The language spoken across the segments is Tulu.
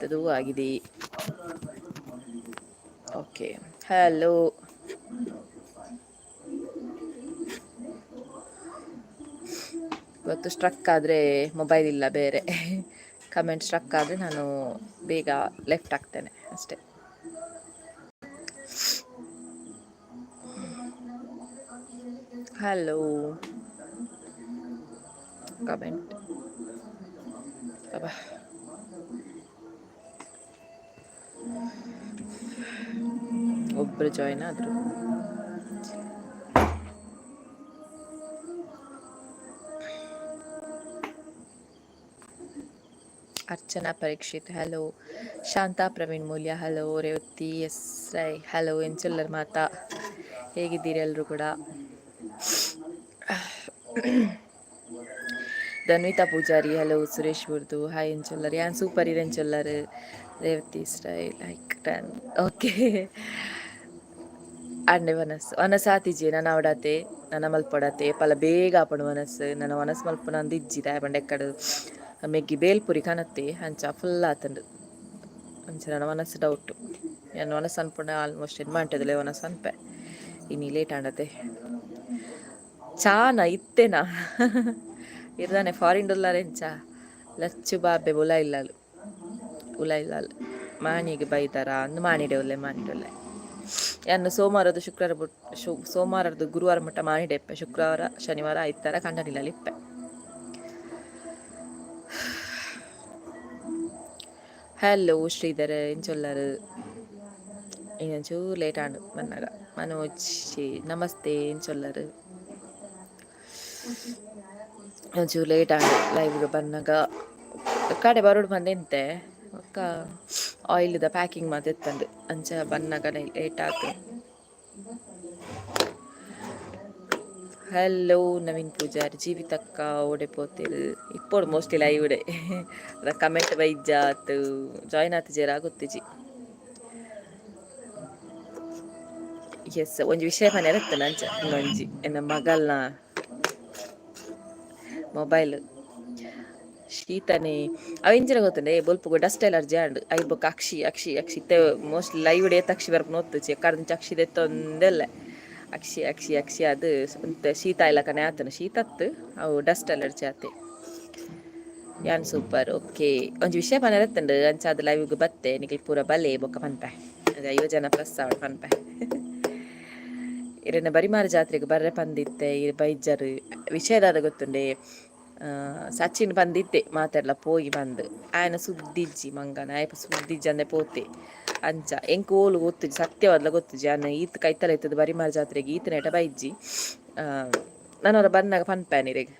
ಬತ್ತದು ಆಗಿದೆ. Okay, hello. ಇವತ್ತು ಸ್ಟ್ರಕ್ ಆದರೆ ಮೊಬೈಲ್ ಇಲ್ಲ ಬೇರೆ. ಕಮೆಂಟ್ ಸ್ಟ್ರಕ್ ಆದರೆ ನಾನು ಬೇಗ ಲೆಫ್ಟ್ ಆಗ್ತೇನೆ ಅಷ್ಟೆ. ಹಲೋ, ಕಮೆಂಟ್ ಅಬ್ಬಾ. ಒಬ್ಬರು ಜಾಯ್ನ್ ಆದರು. Archana Parikshit hello, Shanta Praveen Moolya hello, Revathi S Rai hello, ಎಂಚೊಲ್ಲರ್ ಮಾತಾ, ಹೇಗಿದ್ದೀರಿ ಎಲ್ಲರೂ ಕೂಡ? ಧನ್ವಿತಾ ಪೂಜಾರಿ ಹಲೋ, ಸುರೇಶ್ ಬುರ್ದು ಹಾಯ್, ಎಂಚೊಲ್ಲರ್ ಯಾನ್ ಸೂಪರ್ ಇರೆಂಚೊಲ್ಲರ್. Revathi Rai like done okay. ಅಂಡೆ ವನಸ್ ವನಸ್ ಆತಿಜಿ ನನ್ನ ಅವಡಾತೆ ನನ್ನ ಮಲ್ಪೊಡಾತೆ ಪಲ ಬೇಗ ಆಪಣು ವನಸ್ ನನ್ನ ವನಸ್ ಮಲ್ಪುನ ಅಂದ್ ಇಜ್ಜಿ ದಾಯೆ ಪಂಡ ಎಕ್ಕಡು ಮೆಗ್ಗಿ ಬೇಲ್ಪುರಿ ಕನತ್ತೆ ಅಂಚ ಫುಲ್ ಆತಂಡು. ಅಂಚ ನನ್ನ ವನಸ್ ಡೌಟ್. ಎನ್ನ ವನಸ್ ಅನ್ಪುಂಡ ಆಲ್ಮೋಸ್ಟ್ ಎನ್ಮ ಅಂಟದಲೆ ವನಸ್ ಅನ್ಪೆ. ಇನಿ ಲೇಟ್ ಆಂಡತೆ. ಚಾನ ಇತ್ತೆನಾ ಇರ್ದಾನೆ ಫಾರಿನ್ ಡೊಲ್ಲರ್ ಎಂಚ ಲಚ್ಚು ಬಾಬೆ ಉಲ ಇಲ್ಲಲು ಉಲ ಇಲ್ಲಲ್ ಮಾಣಿಗೆ ಬೈದಾರ ಅಂದು ಮಾಣಿಡೆ ಉಲ್ಲೆ ಮಾಣಿಡೆ ಉಲ್ಲೆ. ಯಾನ್ ಸೋಮವಾರದ ಶುಕ್ರವಾರ ಬುಟ್ ಸೋಮವಾರದ ಗುರುವಾರ ಮುಟ್ಟ ಮಾಣಿಡೆ ಇಪ್ಪೆ. ಶುಕ್ರವಾರ ಶನಿವಾರ ಐತಾರ ಕಂಡನಿಲಲ್ಲಿ ಇಪ್ಪೆ. ಹಲೋ ಶ್ರೀಧರ್ ಎಂಚೊಲ್ಲರು? ಇನ್ನೊಂಚೂರು ಲೇಟ್ ಆಂಡ್ ಬನ್ನಾಗ. ಮನೋಜ್ ನಮಸ್ತೆ, ಎಂಚೊಲ್ಲರು? ಒಂಚೂರು ಲೇಟ್ ಆಂಡ್ ಲೈವ್ಗೆ ಬನ್ನಾಗ. ಕಡೆ ಬರೋಡು ಬಂದೆಂತೆ ಬೊಕ್ಕ ಆಯಿಲ್ದ ಪ್ಯಾಕಿಂಗ್ ಮಾತ ಇತ್ತಂದು ಅಂಚ ಬನ್ನಗ ಲೇಟ್ ಆತು. ಹಲೋ ನವೀನ್ ಪೂಜಾರಿ, ಜೀವಿತಕ್ಕ ಓಡೆ ಪೋತಿರು? ಇಪ್ಪೊಡು ಮೋಸ್ಟ್ಲಿ ಲೈವ್ ಡೆ. ಕಮೆಂಟ್ ಬೈಜಾತ್ ಜಾಯ್ನ್ ಆತಿಜೆರಾ ಗೊತ್ತಿಜಿ. ಎಸ್, ಒಂಜಿ ವಿಷಯ ಪನೆರೆ ಇತ್ತುಂಡು ಅಂಚ. ಒಂಜಿ ಎನ್ನ ಮಗಲ್ನ ಮೊಬೈಲ್ ಶೀತನೆ ಅವು ಎಂಚಿನ ಗೊತ್ತುಂಡೆ ಬೊಲ್ಪುಗು ಡಸ್ಟ್ ಎಲರ್ಜಿ ಆಂಡ್. ಐಟ್ ಬೊಕ್ಕ ಅಕ್ಷಿ ಅಕ್ಷಿ ಅಕ್ಷಿ ಇತ್ತೆ ಮೋಸ್ಟ್ಲಿ ಲೈವ್ ಡ್ ಏತ್ ಅಕ್ಷಿ ಬರ್ಪುನ ಗೊತ್ತುಜಿ. ಎಕ್ಕಡ್ದಿಂಚ ಅಕ್ಷಿ ದೆತ್ತೊಂದೆಲ್ಲೆ ಅಕ್ಷಿ ಅಕ್ಷಿ ಅಕ್ಷಿ ಅದು ಒಂತೆ ಶೀತ ಆಯಿಲಕನೆ ಆತುಂಡು. ಶೀತ ಅತ್ತ್ ಅವು ಡಸ್ಟ್ ಅಲರ್ಜಿ ಆತೆ. ಯಾನ್ ಸೂಪರ್ ಓಕೆ. ಒಂಜಿ ವಿಷಯ ಪನೆರೆ ಇತ್ತುಂಡು ಅಂಚಾದ್ ಲೈವ್ ಗ್ ಬತ್ತೆ. ನಿಕಲ್ ಪೂರ ಬಲೆ ಬೊಕ್ಕ ಪನ್ಪೆ. 50 ಜನ ಪ್ಲಸ್ ಆವಡ್ ಪನ್ಪೆ. ಇರೆನ ಬರಿಮಾರ್ ಜಾತ್ರೆಗ್ ಬರ್ರೆ ಪಂದಿತ್ತೆ ಇರ್ ಬೈಜರ್. ವಿಷಯ ದಾದ ಗೊತ್ತುಂಡೆ, ಸಚಿನ್ ಪಂದಿತ್ತೆ ಮಾತೆರ್ಲ ಪೋಯಿ ಪಂದ್. ಆಯನ ಸುದ್ದಿಜ್ಜಿ ಮಂಗನ ಆಯೆ ಸುದ್ದಿಜ್ಜಂದೆ ಪೋತೆ. ಅಂಚ ಎಂಕ್ ಓಲು ಗೊತ್ತುಜಿ, ಸತ್ಯವಾದ್ಲ ಗೊತ್ತುಜಿ. ಆನ್ ಈತ್ ಕೈತಲ ಇತ್ತುದು ಬರಿಮಾರ್ ಜಾತ್ರೆಗ್ ಈತ್ ನೆಟ ಬೈಜ್ಜಿ. ನನೊರ ಬನ್ನಗ ಪನ್ಪೆ ಇರೆಗ್.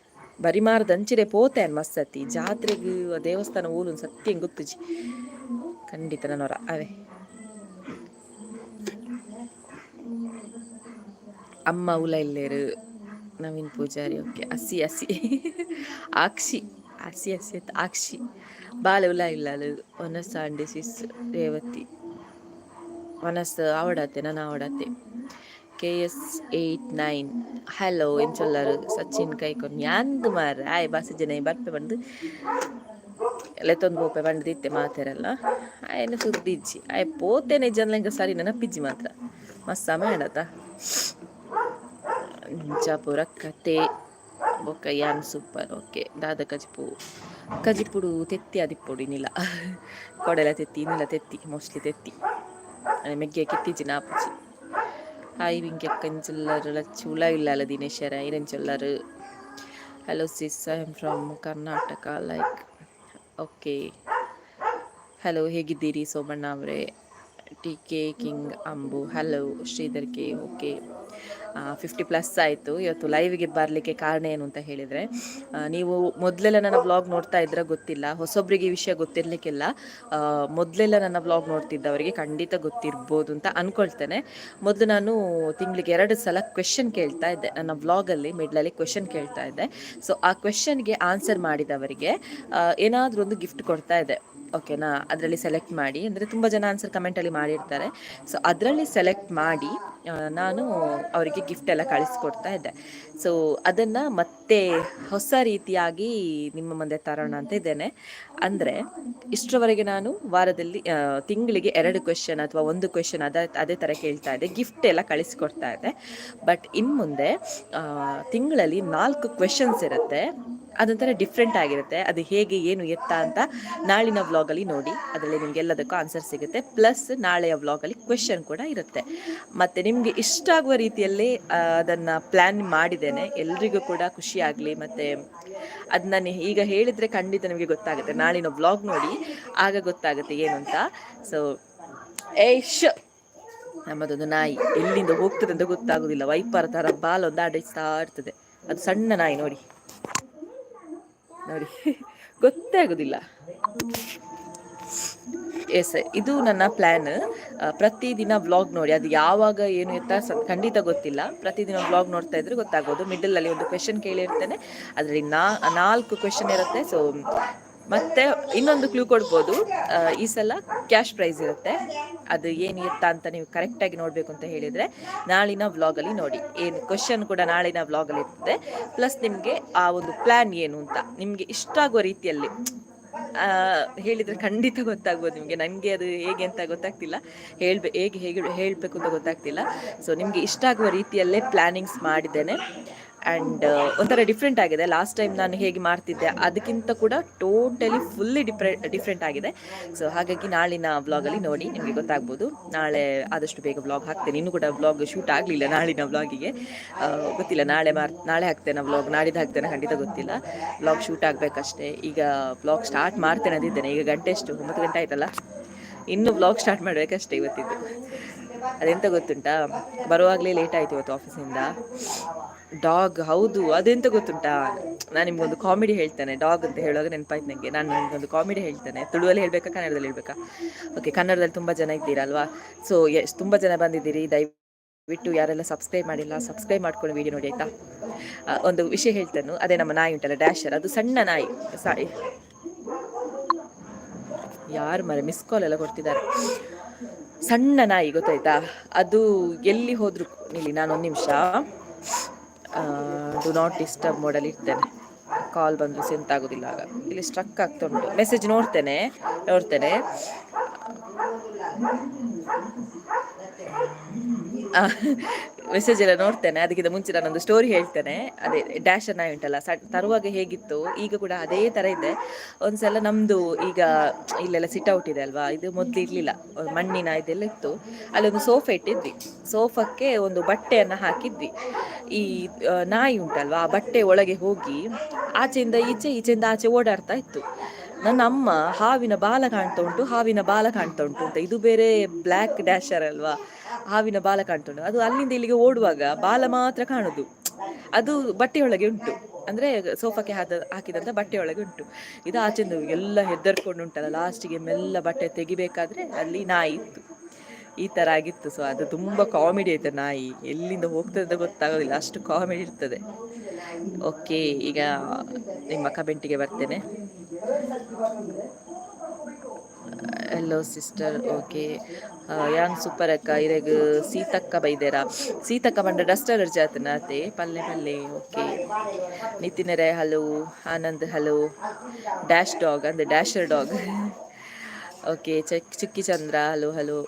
ಬರಿಮಾರ್ದ ಅಂಚಿಡೆ ಪೋತೆ ಆನ್ ಮಸ್ತ್ ಜಾತ್ರೆಗ್ ದೇವಸ್ಥಾನ ಓಲು ಸತ್ಯ ಎಂಕ್ ಗೊತ್ತುಜಿ. ಖಂಡಿತ ನನೊರ ಅವೇ. ಅಮ್ಮ ಉಲ ಇಲ್ಲೇರು. ನವೀನ್ ಪೂಜಾರಿ ಓಕೆ. ಅಸಿ ಅಸಿ ಆಕ್ಷಿ ಅಸಿ ಅಸಿ ಅತ್ ಆಕ್ಷಿ ಬಾಲೆ ಉಲ ಇಲ್ಲಲು ವನಸ್ ಅಂಡ್ ಸಿಸ್ ರೇವತಿ ವನಸ್ ಆವಡಾತೆ ನನ ಆವಡಾತೆ. KS89 hello, ಎಂಚೊಲ್ಲರು? ಸಚಿನ್ ಕೈಕೊನ್ ಯಾಂದ್ ಮಾರ್ರೆ ಆಯೆ ಬಸ್ ಜನ ಬರ್ಪೆ ಪಂದ್ ಲೆತ್ತೊಂದು ಪೋಪೆ ಪಂಡ್ದಿತ್ತೆ ಮಾತೆರೆಲ್ಲ. ಆಯೆನ ಸುದ್ದಿ ಇಜ್ಜಿ. ಆಯೆ ಪೋತೇನೆ ಇಜ್ಜಂದ್ಲ ಎಂಕ್ ಸರಿ ನೆನಪಿಜ್ಜಿ ಮಾತ್ರ. ಮಸ್ತ್ ಸಮಯ ಆಂಡತ. ಅಂಚ ಪೂರ ಕತೆ. ಬೊಕ್ಕ ಯಾನ್ ಸೂಪರ್ ಓಕೆ. ದಾದ ಕಜಿಪು? ಕಜಿಪುಡು ತೆತ್ತಿ ಆದಿಪ್ಪೊಡು ಇನಿಲ. ಕೊಡೆಲ ತೆತ್ತಿ ಇನಿಲ ತೆತ್ತಿ ಮೋಸ್ಟ್ಲಿ ತೆತ್ತಿ. ಮೆಗ್ಗೆ ಕೆತ್ತಿಜ್ಜಿ ನಾಪುಜಿ. ಹಾಯ್ ವಿಂಕಿ ಎಂಚೊಲ್ಲರು? ಲಚ್ಚು ಉಲ ಇಲ್ಲಲ ದಿನೇಶರ ಇರೆಂಚೊಲ್ಲರು? Hello sis, I am from Karnataka like okay. Hello, ಹೇಗಿದ್ದೀರಿ ಸೋಮಣ್ಣ ಅವರೇ? T K king Ambu hello, Sridhar K okay. 50 plus ಆಯಿತು. ಇವತ್ತು ಲೈವ್ಗೆ ಬರಲಿಕ್ಕೆ ಕಾರಣ ಏನು ಅಂತ ಹೇಳಿದರೆ, ನೀವು ಮೊದಲೆಲ್ಲ ನನ್ನ ವ್ಲಾಗ್ ನೋಡ್ತಾ ಇದ್ರೆ ಗೊತ್ತಿಲ್ಲ, ಹೊಸೊಬ್ಬರಿಗೆ ಈ ವಿಷಯ ಗೊತ್ತಿರಲಿಕ್ಕಿಲ್ಲ. ಮೊದಲೆಲ್ಲ ನನ್ನ ವ್ಲಾಗ್ ನೋಡ್ತಿದ್ದವರಿಗೆ ಖಂಡಿತ ಗೊತ್ತಿರ್ಬೋದು ಅಂತ ಅಂದ್ಕೊಳ್ತೇನೆ. ಮೊದಲು ನಾನು ತಿಂಗಳಿಗೆ 2 ಸಲ ಕ್ವೆಶನ್ ಕೇಳ್ತಾ ಇದ್ದೆ. ನನ್ನ ವ್ಲಾಗಲ್ಲಿ ಮಿಡ್ಲಲ್ಲಿ ಕ್ವೆಶನ್ ಕೇಳ್ತಾ ಇದ್ದೆ. ಸೊ ಆ ಕ್ವೆಶನ್ಗೆ ಆನ್ಸರ್ ಮಾಡಿದವರಿಗೆ ಏನಾದರೂ ಒಂದು ಗಿಫ್ಟ್ ಕೊಡ್ತಾ ಇದ್ದೆ, ಓಕೆನಾ? ಅದರಲ್ಲಿ ಸೆಲೆಕ್ಟ್ ಮಾಡಿ, ಅಂದರೆ ತುಂಬ ಜನ ಆನ್ಸರ್ ಕಮೆಂಟಲ್ಲಿ ಮಾಡಿರ್ತಾರೆ. ಸೊ ಅದರಲ್ಲಿ ಸೆಲೆಕ್ಟ್ ಮಾಡಿ ನಾನು ಅವರಿಗೆ ಗಿಫ್ಟ್ ಎಲ್ಲ ಕಳಿಸ್ಕೊಡ್ತಾ ಇದ್ದೆ. ಸೊ ಅದನ್ನು ಮತ್ತೆ ಹೊಸ ರೀತಿಯಾಗಿ ನಿಮ್ಮ ಮುಂದೆ ತರೋಣ ಅಂತ ಇದ್ದೇನೆ. ಅಂದರೆ ಇಷ್ಟರವರೆಗೆ ನಾನು ವಾರದಲ್ಲಿ ತಿಂಗಳಿಗೆ 2 ಕ್ವೆಶನ್ ಅಥವಾ 1 ಕ್ವೆಶನ್ ಅದೇ ಅದೇ ಥರ ಕೇಳ್ತಾ ಇದ್ದೆ, ಗಿಫ್ಟ್ ಎಲ್ಲ ಕಳಿಸ್ಕೊಡ್ತಾ ಇದ್ದೆ. ಬಟ್ ಇನ್ನು ಮುಂದೆ ತಿಂಗಳಲ್ಲಿ 4 ಕ್ವೆಶನ್ಸ್ ಇರುತ್ತೆ, ಅದೊಂಥರ ಡಿಫ್ರೆಂಟ್ ಆಗಿರುತ್ತೆ. ಅದು ಹೇಗೆ ಏನು ಎತ್ತ ಅಂತ ನಾಳಿನ ವ್ಲಾಗಲ್ಲಿ ನೋಡಿ, ಅದರಲ್ಲಿ ನಿಮಗೆಲ್ಲದಕ್ಕೂ ಆನ್ಸರ್ ಸಿಗುತ್ತೆ. ಪ್ಲಸ್ ನಾಳೆಯ ವ್ಲಾಗಲ್ಲಿ ಕ್ವೆಶನ್ ಕೂಡ ಇರುತ್ತೆ. ಮತ್ತು ನಿಮಗೆ ಇಷ್ಟ ಆಗುವ ರೀತಿಯಲ್ಲೇ ಅದನ್ನು ಪ್ಲ್ಯಾನ್ ಮಾಡಿದ್ದೇನೆ. ಎಲ್ರಿಗೂ ಕೂಡ ಖುಷಿ ಆಗಲಿ. ಮತ್ತು ಅದು ನಾನು ಈಗ ಹೇಳಿದರೆ ಖಂಡಿತ ನಿಮಗೆ ಗೊತ್ತಾಗುತ್ತೆ, ನಾಳಿನ ವ್ಲಾಗ್ ನೋಡಿ ಆಗ ಗೊತ್ತಾಗುತ್ತೆ ಏನು ಅಂತ. ಸೊ ಏಶ್ ನಮ್ಮದೊಂದು ನಾಯಿ ಎಲ್ಲಿಂದ ಹೋಗ್ತದೆ ಅಂತ ಗೊತ್ತಾಗೋದಿಲ್ಲ, ವೈಪರ್ ಥರ ಬಾಲೊಂದು ಆಡಿಸ್ತಾ ಇರ್ತದೆ. ಅದು ಸಣ್ಣ ನಾಯಿ, ನೋಡಿ ನೋಡಿ ಗೊತ್ತೇ ಆಗೋದಿಲ್ಲ. ಎಸ್, ಇದು ನನ್ನ ಪ್ಲ್ಯಾನ್. ಪ್ರತಿದಿನ ವ್ಲಾಗ್ ನೋಡಿ, ಅದು ಯಾವಾಗ ಏನು ಎತ್ತ ಖಂಡಿತ ಗೊತ್ತಿಲ್ಲ. ಪ್ರತಿದಿನ ವ್ಲಾಗ್ ನೋಡ್ತಾ ಇದ್ರೆ ಗೊತ್ತಾಗೋದು. ಮಿಡಲಲ್ಲಿ ಒಂದು ಕ್ವೆಶನ್ ಕೇಳಿರ್ತೇನೆ, ಅದರಲ್ಲಿ 4 ಕ್ವೆಶನ್ ಇರುತ್ತೆ. ಸೊ ಮತ್ತೆ ಇನ್ನೊಂದು ಕ್ಲೂ ಕೊಡ್ಬೋದು, ಈ ಸಲ ಕ್ಯಾಶ್ ಪ್ರೈಸ್ ಇರುತ್ತೆ. ಅದು ಏನು ಎತ್ತ ಅಂತ ನೀವು ಕರೆಕ್ಟಾಗಿ ನೋಡಬೇಕು ಅಂತ ಹೇಳಿದರೆ ನಾಳಿನ ವ್ಲಾಗಲ್ಲಿ ನೋಡಿ. ಏನು ಕ್ವೆಶನ್ ಕೂಡ ನಾಳಿನ ವ್ಲಾಗಲ್ಲಿ ಇರ್ತದೆ. ಪ್ಲಸ್ ನಿಮಗೆ ಆ ಒಂದು ಪ್ಲ್ಯಾನ್ ಏನು ಅಂತ ನಿಮಗೆ ಇಷ್ಟ ಆಗುವ ರೀತಿಯಲ್ಲಿ ಹೇಳಿದರೆ ಖಂಡಿತ ಗೊತ್ತಾಗ್ಬೋದು ನಿಮಗೆ. ನನಗೆ ಅದು ಹೇಗೆ ಅಂತ ಗೊತ್ತಾಗ್ತಿಲ್ಲ, ಹೇಗೆ ಹೇಗೆ ಹೇಳಬೇಕು ಅಂತ ಗೊತ್ತಾಗ್ತಿಲ್ಲ. ಸೊ ನಿಮಗೆ ಇಷ್ಟ ಆಗುವ ರೀತಿಯಲ್ಲೇ ಪ್ಲ್ಯಾನಿಂಗ್ಸ್ ಮಾಡಿದ್ದೇನೆ. ಆ್ಯಂಡ್ ಒಂಥರ ಡಿಫ್ರೆಂಟ್ ಆಗಿದೆ. ಲಾಸ್ಟ್ ಟೈಮ್ ನಾನು ಹೇಗೆ ಮಾಡ್ತಿದ್ದೆ ಅದಕ್ಕಿಂತ ಕೂಡ ಟೋಟಲಿ ಫುಲ್ಲಿ ಡಿಫ್ರೆಂಟ್ ಆಗಿದೆ. ಸೊ ಹಾಗಾಗಿ ನಾಳಿನ ವ್ಲಾಗಲ್ಲಿ ನೋಡಿ ನಿಮಗೆ ಗೊತ್ತಾಗ್ಬೋದು. ನಾಳೆ ಆದಷ್ಟು ಬೇಗ ವ್ಲಾಗ್ ಹಾಕ್ತೇನೆ. ಇನ್ನೂ ಕೂಡ ವ್ಲಾಗ್ ಶೂಟ್ ಆಗಲಿಲ್ಲ ನಾಳಿನ ವ್ಲಾಗಿಗೆ, ಗೊತ್ತಿಲ್ಲ ನಾಳೆ ನಾಳೆ ಹಾಕ್ತೇನೆ ವ್ಲಾಗ್, ನಾಡಿದ್ದು ಹಾಕ್ತೇನೆ ಖಂಡಿತ ಗೊತ್ತಿಲ್ಲ. ವ್ಲಾಗ್ ಶೂಟ್ ಆಗಬೇಕಷ್ಟೇ. ಈಗ ವ್ಲಾಗ್ ಸ್ಟಾರ್ಟ್ ಮಾಡ್ತೇನೆ ಅಂದಿದ್ದೇನೆ. ಈಗ ಗಂಟೆ ಎಷ್ಟು, 9 ಗಂಟೆ ಆಯ್ತಲ್ಲ, ಇನ್ನೂ ವ್ಲಾಗ್ ಸ್ಟಾರ್ಟ್ ಮಾಡಬೇಕಷ್ಟೇ ಇವತ್ತಿದ್ದು. ಅದೆಂತ ಗೊತ್ತುಂಟಾ, ಬರುವಾಗಲೇ ಲೇಟ್ ಆಯಿತು ಇವತ್ತು ಆಫೀಸಿಂದ. ಡಾಗ್, ಹೌದು, ಅದೆಂತ ಗೊತ್ತುಂಟಾ, ನಾನು ನಿಮ್ಗೊಂದು ಕಾಮಿಡಿ ಹೇಳ್ತೇನೆ. ಡಾಗ್ ಅಂತ ಹೇಳುವಾಗ ನೆನಪಾಯ್ತು ನನಗೆ. ನಾನು ನಿಮ್ಗೊಂದು ಕಾಮಿಡಿ ಹೇಳ್ತೇನೆ. ತುಳುವಲ್ಲಿ ಹೇಳಬೇಕಾ ಕನ್ನಡದಲ್ಲಿ ಹೇಳಬೇಕಾ? ಓಕೆ, ಕನ್ನಡದಲ್ಲಿ ತುಂಬ ಜನ ಇದ್ದೀರಲ್ವಾ? ಸೊ ಎಷ್ಟು ತುಂಬ ಜನ ಬಂದಿದ್ದೀರಿ. ದಯವಿಟ್ಟು ಯಾರೆಲ್ಲ ಸಬ್ಸ್ಕ್ರೈಬ್ ಮಾಡಿಲ್ಲ ಸಬ್ಸ್ಕ್ರೈಬ್ ಮಾಡ್ಕೊಂಡು ವಿಡಿಯೋ ನೋಡಿ ಆಯಿತಾ. ಒಂದು ವಿಷಯ ಹೇಳ್ತೇನೆ. ಅದೇ ನಮ್ಮ ನಾಯಿ ಉಂಟಲ್ಲ ಡ್ಯಾಶರ್, ಅದು ಸಣ್ಣ ನಾಯಿ. ಸಾರಿ, ಯಾರು ಮರೆ ಮಿಸ್ ಕಾಲ್ ಎಲ್ಲ ಕೊಡ್ತಿದ್ದಾರೆ. ಸಣ್ಣ ನಾಯಿ ಗೊತ್ತಾಯ್ತಾ, ಅದು ಎಲ್ಲಿ ಹೋದ್ರು ನಿಲ್ಲಿ, ನಾನು ಒಂದು ನಿಮಿಷ do not disturb ಮೋಡಲ್ಲಿ ಇರ್ತೇನೆ. ಕಾಲ್ ಬಂದರೂ ಸೆಂತ ಆಗೋದಿಲ್ಲ ಆಗ. ಇಲ್ಲಿ ಸ್ಟ್ರಕ್ ಆಗ್ತಾ ಉಂಟು. ಮೆಸೇಜ್ ನೋಡ್ತೇನೆ ನೋಡ್ತೇನೆ. ಮೆಸೇಜ್ ಎಲ್ಲ ನೋಡ್ತೇನೆ. ಅದಕ್ಕಿಂತ ಮುಂಚೆ ನಾನೊಂದು ಸ್ಟೋರಿ ಹೇಳ್ತೇನೆ. ಅದೇ ಡ್ಯಾಶರ್ ನಾಯಿ ಉಂಟಲ್ಲ, ತರುವಾಗ ಹೇಗಿತ್ತು ಈಗ ಕೂಡ ಅದೇ ಥರ ಇದೆ. ಒಂದ್ಸಲ ನಮ್ಮದು ಈಗ ಇಲ್ಲೆಲ್ಲ ಸಿಟ್ ಔಟ್ ಇದೆ ಅಲ್ವಾ, ಇದು ಮೊದಲು ಇರಲಿಲ್ಲ, ಮಣ್ಣಿನ ಇದೆಲ್ಲ ಇತ್ತು. ಅಲ್ಲೊಂದು ಸೋಫಾ ಇಟ್ಟಿದ್ವಿ, ಸೋಫಕ್ಕೆ ಒಂದು ಬಟ್ಟೆಯನ್ನು ಹಾಕಿದ್ವಿ. ಈ ನಾಯಿ ಉಂಟಲ್ವಾ, ಆ ಬಟ್ಟೆ ಒಳಗೆ ಹೋಗಿ ಆಚೆಯಿಂದ ಈಚೆ, ಈಚೆಯಿಂದ ಆಚೆ ಓಡಾಡ್ತಾ ಇತ್ತು. ನನ್ನ ಅಮ್ಮ ಹಾವಿನ ಬಾಲ ಕಾಣ್ತಾ ಉಂಟು, ಹಾವಿನ ಬಾಲ ಕಾಣ್ತಾ ಉಂಟು ಅಂತ. ಇದು ಬೇರೆ ಬ್ಲ್ಯಾಕ್ ಡ್ಯಾಶರ್ ಅಲ್ವಾ, ಹಾವಿನ ಬಾಲ ಕಾಣ್ತಾ ಉಂಟು. ಅದು ಅಲ್ಲಿಂದ ಇಲ್ಲಿಗೆ ಓಡುವಾಗ ಬಾಲ ಮಾತ್ರ ಕಾಣುದು, ಅದು ಬಟ್ಟೆಯೊಳಗೆ ಉಂಟು. ಅಂದರೆ ಸೋಫಾಕ್ಕೆ ಹಾಕಿದಂಥ ಬಟ್ಟೆಯೊಳಗೆ ಉಂಟು. ಇದು ಆಚೆಂದು ಎಲ್ಲ ಹೆದರ್ಕೊಂಡು ಉಂಟಲ್ಲ, ಲಾಸ್ಟಿಗೆ ಮೆಲ್ಲ ಬಟ್ಟೆ ತೆಗಿಬೇಕಾದ್ರೆ ಅಲ್ಲಿ ನಾಯಿ ಇತ್ತು. ಈ ಥರ ಆಗಿತ್ತು. ಸೊ ಅದು ತುಂಬ ಕಾಮಿಡಿ ಆಯ್ತು. ನಾಯಿ ಎಲ್ಲಿಂದ ಹೋಗ್ತದೆ ಅಂತ ಗೊತ್ತಾಗೋದಿಲ್ಲ, ಅಷ್ಟು ಕಾಮಿಡಿ ಇರ್ತದೆ. ಓಕೆ, ಈಗ ನಿಮ್ಮ ಕಮೆಂಟಿಗೆ ಬರ್ತೇನೆ. ಹಲೋ ಸಿಸ್ಟರ್, ಓಕೆ ಯಾನ್ ಸೂಪರ್ ಅಕ್ಕ. ಇರೆಗ್ ಸೀತಕ್ಕ ಬೈದೇರಾ? ಸೀತಕ್ಕ ಪಂಡ ಡಸ್ಟ್ ಅಲರ್ಜಿ ಆತನ ಅತೆ ಪಲ್ಲೆ ಪಲ್ಲೆ. ಓಕೆ, ನಿತಿನರೇ hello, Anand hello, dash dog ಅಂದ್ರೆ ಡ್ಯಾಶರ್ ಡಾಗ್. ಓಕೆ, ಚುಕ್ಕಿ ಚಂದ್ರ ಹಲೋ ಹಲೋ,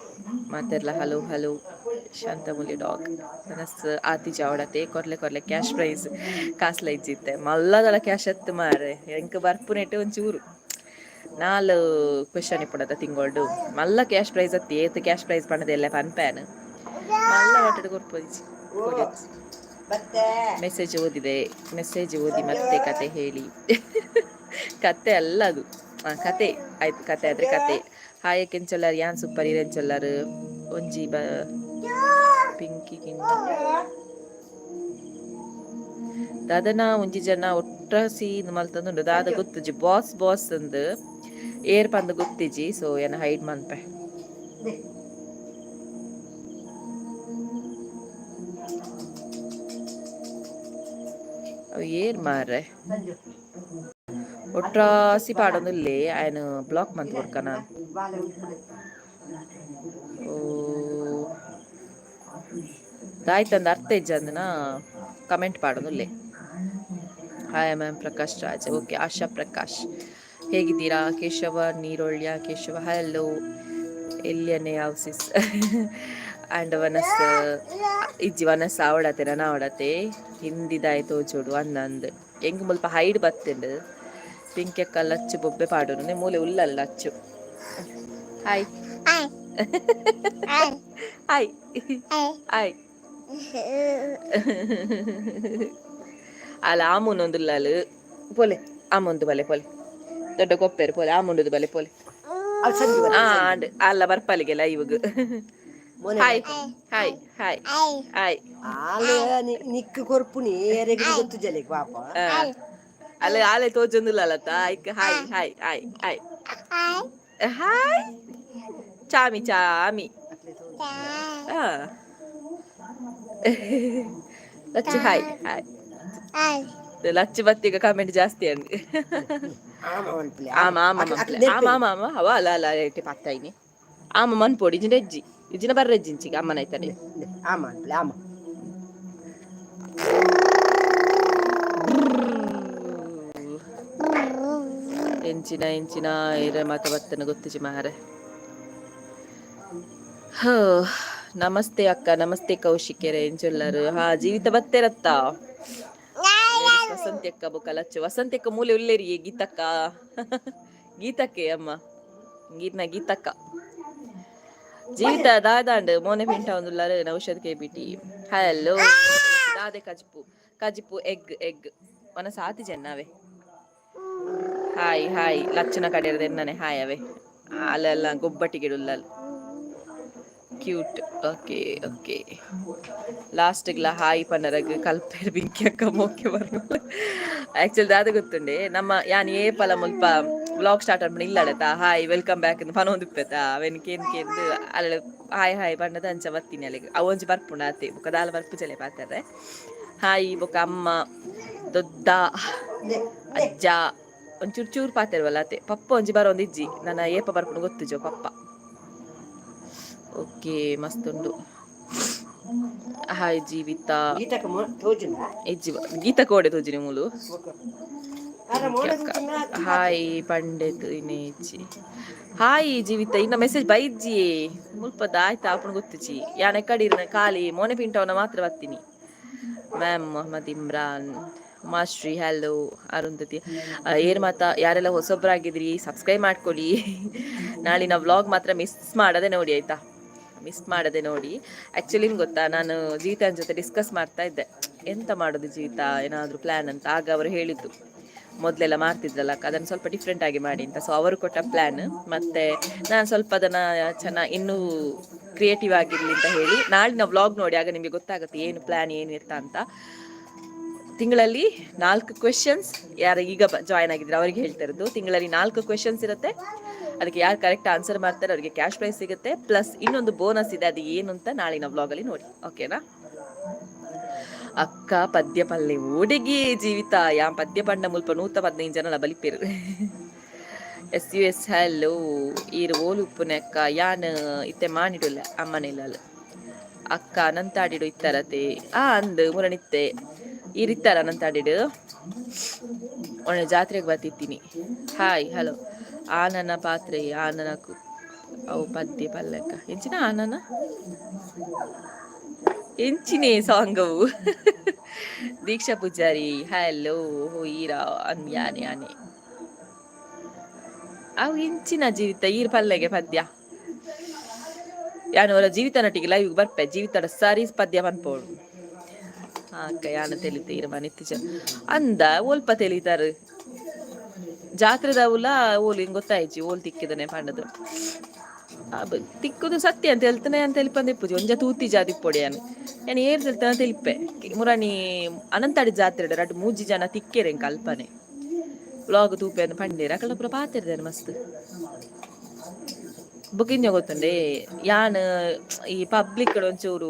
ಮಾತೆರ್ಲ ಹಲೋ ಹಲೋ. ಶಾಂತಮೂಲಿ ಡಾಗ್ ಮನಸ್ಸು ಆತಿ ಜಾವಡತೆ ಕೊರ್ಲೆ ಕೊರ್ಲೆ ಕ್ಯಾಶ್ ಪ್ರೈಸ್ ಕಾಸ್ಲ ಇಜ್ಜಿತ್ತೆ ಮಲ್ಲದಲ ಕ್ಯಾಶ್ ಎತ್ತು ಮಾರೆ ಎಂಕ್ ಬರ್ಪುನೆಟ್ ಒಂಚೂರು 4 ಕ್ವೆಶನ್ ಇಪ್ಪುಂಡತ ತಿಂಗೊಳ್ಡು ಮಲ್ಲ ಕ್ಯಾಶ್ ಪ್ರೈಸ್ ಅತ್ತಿ ಏತ್ ಕ್ಯಾಶ್ ಪ್ರೈಸ್ ಪಂಡದ ಎಲ್ಲ ಪನ್ಪ್ಯಾನ್ ಮಲ್ಲ ಒಟ್ಟಡು ಕೊರ್ಪೊದಿಚ್ಚಿ. ಮೆಸೇಜ್ ಓದಿದೆ, ಮೆಸೇಜ್ ಓದಿ ಮತ್ತೆ ಕತೆ ಹೇಳಿ. ಕತೆ ಅಲ್ಲ ಅದು, ಕತೆ ಆಯ್ತು, ಕತೆ ಆದರೆ ಕತೆ. ಹಾಯ್ ಕೆಂಚೊಲ್ಲಾರ್, ಯಾನ್ ಸೂಪರ್ ಇರೆಂಚೊಲ್ಲಾರ್. ಒಂಜಿ ಬ ಪಿಂಕಿ ಕಿನ್ನ ದಾದನ ಒಂಜಿ ಜನ ಒಟ್ರಾಸಿ ಮಲ್ತೊಂದುಂಡು. ದಾದ ಗೊತ್ತುಜಿ, ಬಾಸ್ ಬಾಸ್ ಅಂದ್ ಏರ್ ಪಂದ್ ಗೊತ್ತಿಜಿ. ಸೊ ಏನ ಹೈಡ್ ಮನ್ಪೆ. ಅವು ಏರ್ ಮಾರ್ರೆ ಒಟ್ರಾಸಿ ಪಾಡೊಂದುಲ್ಲೆ, ಆಯನ್ ಬ್ಲಾಕ್ ಮಂತ್ ಕೊಡ್ಕ ನಾನು. ಓ ದಾಯ್ತಂದ ಅರ್ಥ ಇಜ್ಜಂದನ ಕಮೆಂಟ್ ಪಾಡೋದುಲ್ಲೆ. Hi ma'am, Prakash Raj. Okay, Asha Prakash, ಹೇಗಿದ್ದೀರಾ? ಕೇಶವ ನೀರೋಳ್ಯ, ಕೇಶವ ಹಲೋ. ಎಲ್ಲಿಯನ್ನೇ ಯಾವ ಸಿಸ್ ಆ್ಯಂಡ್ ವನಸ್ ಇಜ್ಜಿ, ವನಸ್ ಆವಡತೆ, ನನ ಆವಡತೆ. ಹಿಂದಿದಾಯ್ ತೋಜೋಡು ಅಂದಂದು ಎಂಗ್ ಮುಲ್ಪ ಹೈಡ್ ಬತ್ತುಂಡು. ಪಿಂಕೆಕ್ಕ ಲಚ್ಚು ಬೊಬ್ಬೆ ಪಾಡೋನು ಮೂಲೆ ಉಲ್ಲಲ್ಲ. Lachchu hi hi hi. ಅಲ್ಲ, ಆಮುನೊಂದುಲ್ಲಾಲು ಪೋಲೆ, ಆಮೊಂದು ಬಲೆ ಪೋಲೆ, ದೊಡ್ಡ ಕೊಪ್ಪೇರು ಪೋಲೆ, ಆಮುಂಡುದು ಬಲೆ ಪೋಲೆ. ಆ ಅಂಡ್ ಅಲ್ಲ ಬರ್ಪಲಿಗೆ ಲೈವ್ಗ್. Hi hi hi hi. ಆಲ್ ನಿಕ್ಕ್ ಕೊರ್ಪುನಿ ಏರೆಗ್ ಗೊತ್ತುಜಲೆಗ್ ಪಾಪ. ಅಲ್ಲ, ಆಲೆ ತೋಜೊಂದುಲ್ಲತ್ತ ಐಕ್. Hi hi hi hi hi, Chami Chami. ಆ ಲಚ್ಚು ಹಾಯ್ ಹಾಯ್. ಲಚ್ಚು ಬತ್ತಿಗ ಕಮೆಂಟ್ ಜಾಸ್ತಿ ಅಂದ್. ಆಮ ಮನ್ಪುಲೆ. ಆಮ ಆಮ ಮನ್ಪುಲೆ, ಆಮ ಆಮ ಆಮ. ಅವ ಅಲ್ಲ ಅಲ್ಲ, ರೇಟಿ ಪತ್ತಾಯಿನಿ. ಆಮ ಮನ್ಪೊಡಿ, ಇಜಿನ ಎಜ್ಜಿ, ಇಜಿನ ಬರ್ರೆಜ್ಜಿಂಚಿಗೆ ಅಮ್ಮನ ಐತಡೆ. ಆಮ ಮನ್ಪುಲೆ, ಆಮ. ಎಂಚಿನ ಎಂಚಿನ ಇರ ಮಾತ ಬತ್ತನ ಗೊತ್ತುಜಿ ಮಾರೆ. ಹೋ, ನಮಸ್ತೆ ಅಕ್ಕ. ನಮಸ್ತೆ ಕೌಶಿಕೆರೆ, ಎಂಚುಲ್ಲರು? ಹಾ, ಜೀವಿತ ಬತ್ತೇರತ್ತ? ವಸಂತಿ ಅಕ್ಕ ಬೊಕ ಲಚ್ಚು. ವಸಂತಿ ಅಕ್ಕ ಮೂಲೆ ಉಲ್ಲೇರಿ. ಗೀತಕ್ಕ, ಗೀತಕ್ಕೆ ಅಮ್ಮ, ಗೀತ್ನ ಗೀತಕ್ಕ. ಜೀವಿತ ದಾದಾಂಡ್? ಮೋನೆ ಪಿಂಟ ಒಂದುಲ್ಲಾರು. Naushad K BT hello. ದಾದೆ ಕಜಿಪು? ಕಜಿಪು ಎಗ್ ಎಗ್ ಮನ ಸಾತಿ ಜನ್ನಾವೆ. Hi hi. ಲಚ್ಚನ ಕಡೆಯರ್ದು ಎನ್ನನೆ ಹಾಯ್ ಅವೆ. ಅಲ್ಲೆಲ್ಲ ಗೊಬ್ಬಟ್ಟಿಗೆ ಉಲ್ಲಲ್. Cute. Okay okay, ಲಾಸ್ಟ್ಗ್ಲ ಹಾಯ್ ಪನ್ನರಗ್ ಕಲ್ಪೇರ್. ಬಿಂಕಿ ಅಕ್ಕ ಮೋಕೆ ಬರ್ನಲ್ಲ. ಆಕ್ಚುಲಿ ದಾದ ಗೊತ್ತುಂಡೆ, ನಮ್ಮ ಯಾನ್ ಏಪಲ ಮುಲ್ಪ ವ್ಲಾಗ್ ಸ್ಟಾರ್ಟ್ ಅನ್ಪುಂಡು ಇಲ್ಲಡತ ಹಾಯ್ welcome back ಅಂತ ಪನೊಂದು ಇಪ್ಪೆತ. ಅವೆನ್ ಕೇಂದ್ ಕೇಂದ್ ಅಲ್ಲ ಹಾಯ್ ಹಾಯ್ ಪಂಡದ ಅಂಚ ಬತ್ತೀನಿ ಅಲ್ಲಿಗೆ. ಅವು ಒಂಜಿ ಬರ್ಪುಂಡು ಆತೆ, ಬೊಕ ದಾಲ ಬರ್ಪುಜಲೆ ಪಾತೆರ್ರೆ. ಹಾಯ್ ಬೊಕ ಅಮ್ಮ, ದೊಡ್ಡ ಅಜ್ಜ ಒಂಚೂರು ಚೂರು ಪಾತೆರ್ವಲ್ಲ ಅತೆ. ಪಪ್ಪ ಒಂಜಿ ಬರೋಂದು ಇಜ್ಜಿ, ನನ್ನ ಏಪ ಬರ್ಪುಂಡು ಗೊತ್ತುಜೋ ಪಪ್ಪ. ಓಕೆ, ಮಸ್ತ್ ಉಂಡು. ಹಾಯ್ ಜೀವಿತ. ಗೀತಕ್ಕ ತೋಜುಂಡ? ಇಜ್ಜಿ, ಗೀತ ಕೋಡೆ ತೋಜಿನಿ ಮೂಲು. ಅರ ಮೋನೆ ತೂತುಂಡ. ಹಾಯ್ ಪಂಡೆತ್ ಇನೇಚಿ. ಹಾಯ್ ಜೀವಿತ, ಇನ್ನ ಮೆಸೇಜ್ ಬೈಜ್ಜಿ. ಮುಲ್ಪದ ಆಯ್ತಾ ಆಪುಣ ಗೊತ್ತುಚಿ. ಯಾನ್ ಎಕ್ಕಡಿರ್ನ ಖಾಲಿ ಮೋನೆ ಪಿಂಟವನ ಮಾತ್ರ ಬತ್ತೀನಿ. Ma'am Mohammad Imran Umashree hello. ಅರುಂಧತಿ ಏರ್ ಮಾತಾ ಯಾರೆಲ್ಲ ಹೊಸೊಬ್ಬರಾಗಿದ್ರಿ, ಸಬ್ಸ್ಕ್ರೈಬ್ ಮಾಡ್ಕೊಳ್ಳಿ. ನಾಳಿನ ವ್ಲಾಗ್ ಮಾತ್ರ ಮಿಸ್ ಮಾಡದೆ ನೋಡಿ, ಆಯ್ತಾ? ಮಿಸ್ ಮಾಡದೆ ನೋಡಿ. ಆ್ಯಕ್ಚುಲಿ ಗೊತ್ತಾ, ನಾನು ಜೀವಿತಾನ್ ಜೊತೆ ಡಿಸ್ಕಸ್ ಮಾಡ್ತಾ ಇದ್ದೆ, ಎಂತ ಮಾಡೋದು ಜೀವಿತ, ಏನಾದರೂ ಪ್ಲ್ಯಾನ್ ಅಂತ. ಆಗ ಅವರು ಹೇಳಿದ್ದು, ಮೊದಲೆಲ್ಲ ಮಾಡ್ತಿದ್ರಲ್ಲ ಅದನ್ನು ಸ್ವಲ್ಪ ಡಿಫ್ರೆಂಟ್ ಆಗಿ ಮಾಡಿ ಅಂತ. ಸೊ ಅವರು ಕೊಟ್ಟ ಪ್ಲ್ಯಾನ್ ಮತ್ತೆ ನಾನು ಸ್ವಲ್ಪ ಅದನ್ನು ಚೆನ್ನಾಗಿ ಇನ್ನೂ ಕ್ರಿಯೇಟಿವ್ ಆಗಿರಲಿ ಅಂತ ಹೇಳಿ, ನಾಳಿನ ವ್ಲಾಗ್ ನೋಡಿ, ಆಗ ನಿಮಗೆ ಗೊತ್ತಾಗುತ್ತೆ ಏನು ಪ್ಲ್ಯಾನ್ ಏನು ಇರ್ತಾ ಅಂತ. ತಿಂಗಳಲ್ಲಿ 4 ಕ್ವೆಶನ್ಸ್. ಯಾರು ಈಗ ಜಾಯ್ನ್ ಆಗಿದ್ರೆ ಅವರಿಗೆ ಹೇಳ್ತಾ ಇರೋದು. ತಿಂಗಳಲ್ಲಿ 4 ಕ್ವೆಶನ್ಸ್ ಇರುತ್ತೆ. ಅದಕ್ಕೆ ಯಾರು ಕರೆಕ್ಟ್ ಆನ್ಸರ್ ಮಾಡ್ತಾರೆ ಅವರಿಗೆ ಕ್ಯಾಶ್ ಪ್ರೈಸ್ ಸಿಗುತ್ತೆ. ಪ್ಲಸ್ ಇನ್ನೊಂದು ಬೋನಸ್ ಇದೆ, ಅದು ಏನು ಅಂತ ನಾಳಿನ ವ್ಲಾಗಲ್ಲಿ ನೋಡಿ, ಓಕೆನಾ? ಅಕ್ಕ ಪದ್ಯ ಪಲ್ಲೆ ಓಡಿಗೆ. ಜೀವಿತ, ಯಾ ಪದ್ಯ ಪಂಡ ಮುಲ್ಪ 115 ಜನ ಬಲಿಪೇರು. S U S hello. ಈರು ಓಲು ಉಪ್ಪುನೆ ಅಕ್ಕ? ಯಾನ್ ಇತ್ತೆ ಮಾನಿಡುಲ್ಲ, ಅಮ್ಮನಿಲ್ಲಲ್ಲ. ಅಕ್ಕ ಅನಂತಾಡಿಡು ಇತ್ತಾರತೆ? ಆ ಅಂದ್ ಮುರಣಿತ್ತೆ. ಈರಿತ್ತಾರ ಅನಂತಾಡಿಡು? ಒಳ್ಳೆ ಜಾತ್ರೆಗೆ ಬರ್ತಿತ್ತೀನಿ. Hi hello. ಆನನ ಪಾತ್ರೆ ಆನನಕು ಅವು ಪದ್ಯ ಪಲ್ಲಕ್ಕ ಎಂಚಿನ ಆನನ ಎಂಚಿನೇ ಸಾಂಗ್ ಅವು. ದೀಕ್ಷಾ ಪೂಜಾರಿ ಹಲೋ. ಈರ ಅನ್ ಯಾನೆ ಯಾನೆ ಅವು ಎಂಚಿನ ಜೀವಿತ ಈರ್ ಪಲ್ಲೆಗೆ ಪದ್ಯ. ಯಾನು ಅವರ ಜೀವಿತ ನಟಿಗೆ ಲೈವ್ ಬರ್ಪೆ, ಜೀವಿತಡ ಸಾರಿ ಪದ್ಯ ಪನ್ಪೋಡು. ಅಕ್ಕ ಯಾನ ತೆಲಿತೆ ಇರ ಮನಿತ್ತಿಜ ಅಂದ. ಒಲ್ಪ ತೆಲಿತಾರು ಜಾತ್ರೆದವುಲ ಓಲು ಹಿಂಗ್ ಗೊತ್ತಾಯ್ಚಿ. ಓಲ್ ತಿಕ್ಕಿದನೆ ಪಂಡದು ತಿಕ್ಕುದು ಸತ್ಯ ಅಂತ ಹೇಳ್ತಾನೆ ಅಂತ ತೆಲಿಪಂದ ಇಪ್ಪುಜಿ. ಒಂಜ ತೂತಿ ಜಾತಿ ಪೊಡಿ ಯಾನು ಯಾನ್ ಏರ್ ತೆಲ್ತಾನ ತೆಲಿಪೆ. ಮುರಾಣಿ ಅನಂತಾಡಿ ಜಾತ್ರೆ ರಡ್ಡ್ ಮೂಜಿ ಜನ ತಿಕ್ಕೆರೆ ಕಲ್ಪನೆ ವ್ಲಾಗ್ ತೂಪೆ ಅಂತ ಪಂಡೇರ್. ಅಕಲ ಪೂರ ಪಾತೆರ್ದಾರೆ ಮಸ್ತ್. ಬೊಕ ಗೊತ್ತುಂಡೆ, ಯಾನ್ ಈ ಪಬ್ಲಿಕ್ ಒಂಚೂರು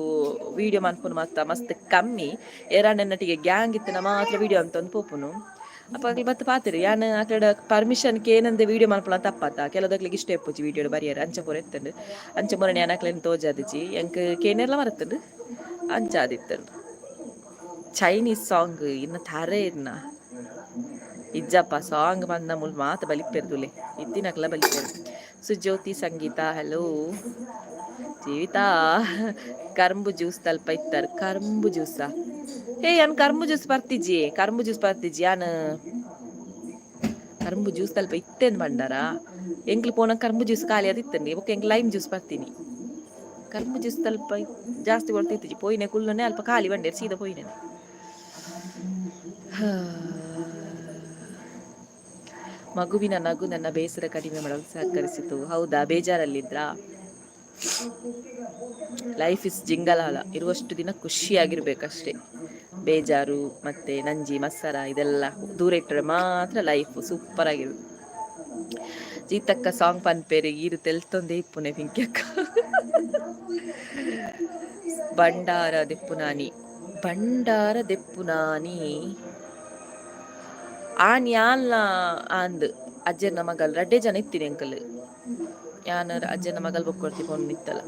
ವಿಡಿಯೋ ಮನ್ಪುನು ಮತ್ತ ಮಸ್ತ್ ಕಮ್ಮಿ. ಏರಾಂಡ ನಟಿಗೆ ಗ್ಯಾಂಗ್ ಇತ್ತಿನ ಮಾತ್ರ ವಿಡಿಯೋ ಅಂತ ಒಂದು ಪೋಪುನು. ಅಪ್ಪ ಅಕ್ಲು ಬತ್ತ ಪಾತೆರ್. ಯಾನ್ ಅಕಡ ಪರ್ಮಿಷನ್ ಕೇನಂದೆ ವಿಡಿಯೋ ಮನ್ಪುನ ತಪ್ಪಾತ. ಕೆಲದಕ್ಲಿಗೆ ಇಷ್ಟ ಇಪ್ಪುಜಿ ವಿಡಿಯೋ ಬರಿಯರ್. ಅಂಚ ಪೂರ ಎತ್ತಂಡು. ಅಂಚ ಮೊರನೆ ಯಾನ್ ಅಕ್ಲೆನ್ ತೋಜಾದಿಜಿ. ಎಂಕ್ ಕೇನೆರ್ಲ ಮರತ್ತುಂಡು. ಅಂಚಾದಿತ್ತಂಡು. ಚೈನೀಸ್ ಸಾಂಗ್ ಇನ್ನ ತರೆ ಇರ್ನ ಇಜ್ಜಪ್ಪ. ಸಾಂಗ್ ಬಂದ ಮುಲ್ ಮಾತ ಬಲಿಪೆರ್ದುಲೆ, ಇತ್ತಿನಕ್ಲ ಬಲಿಪೆರ್. ಸುಜ್ಯೋತಿ ಸಂಗೀತ ಹಲೋ. ಜೀವಿತಾ, ಕರ್ಂಬು ಜ್ಯೂಸ್ ತಲ್ಪ ಇತ್ತಾರೆ. ಕರ್ಂಬು ಜ್ಯೂಸಾ? ಏ, ಯಾನ್ ಕರ್ಂಬು ಜ್ಯೂಸ್ ಪರ್ತಿಜಿ, ಕರ್ಂಬು ಜ್ಯೂಸ್ ಪರ್ತಿಜಿ ಯಾನ್. ಕರ್ಂಬು ಜ್ಯೂಸ್ ತಲ್ಪ ಇತ್ತೇನ್ ಬಂಡಾರ? ಎಂಕ್ಲು ಪೋನ ಕರ್ಂಬು ಜ್ಯೂಸ್ ಖಾಲಿ ಅದಿತ್ತಂడి. ಬೊಕ್ಕ ಎಂಕ್ ಲೈಮ್ ಜ್ಯೂಸ್ ಪರ್ತೀನಿ. ಕರ್ಂಬು ಜ್ಯೂಸ್ ತಲ್ಪ ಜಾಸ್ತಿ ಕೊಡ್ತಿತ್ತಿಜಿ. ಪೋಯಿನೆ ಕುಲ್ಲನೆ ಅಲ್ಪ ಖಾಲಿ ಬಂಡೇರ್, ಸೀದಾ ಪೋಯಿನೆ. ಮಗುವಿನ ನಗು ನನ್ನ ಬೇಸರ ಕಡಿಮೆ ಮಾಡಲು ಸಹಕರಿಸಿತು. ಹೌದಾ? ಬೇಜಾರಲ್ಲಿದ್ರಾ? ಲೈಫ್ is ಜಿಂಗಲಾಲ. ಇರುವಷ್ಟು ದಿನ ಖುಷಿಯಾಗಿರ್ಬೇಕಷ್ಟೇ. ಬೇಜಾರು ಮತ್ತೆ ನಂಜಿ ಮತ್ಸರ ಇದೆಲ್ಲ ದೂರ ಇಟ್ಟರೆ ಮಾತ್ರ ಲೈಫ್ ಸೂಪರ್ ಆಗಿರೋದು. ಜೀತಕ್ಕ, ಸಾಂಗ್ ಪನ್ಪೇರು, ಈರು ತೆಲ್ತೊಂದೇ ಇಪ್ಪುನೆ. ಪಿಂಕ್ಯಕ್ಕ, ಬಂಡಾರ ದೆಪ್ಪುನಾನಿ, ಬಂಡಾರ ದೆಪ್ಪುನಾನಿ. ಆನ್ ಯಾನ್ಲ ಅಂದ್ ಅಜ್ಜನ ಮಗಲ್ ರಡ್ಡೆ ಜನ ಇತ್ತೀನಿ ಅಂಕಲ್. ಯಾನ್, ಅಜ್ಜನ ಮಗಲ್ ಬೊಕ್ಕೊರ್ತಿ ಪೊಣ್ಣು ಇತ್ತಲ್ಲ.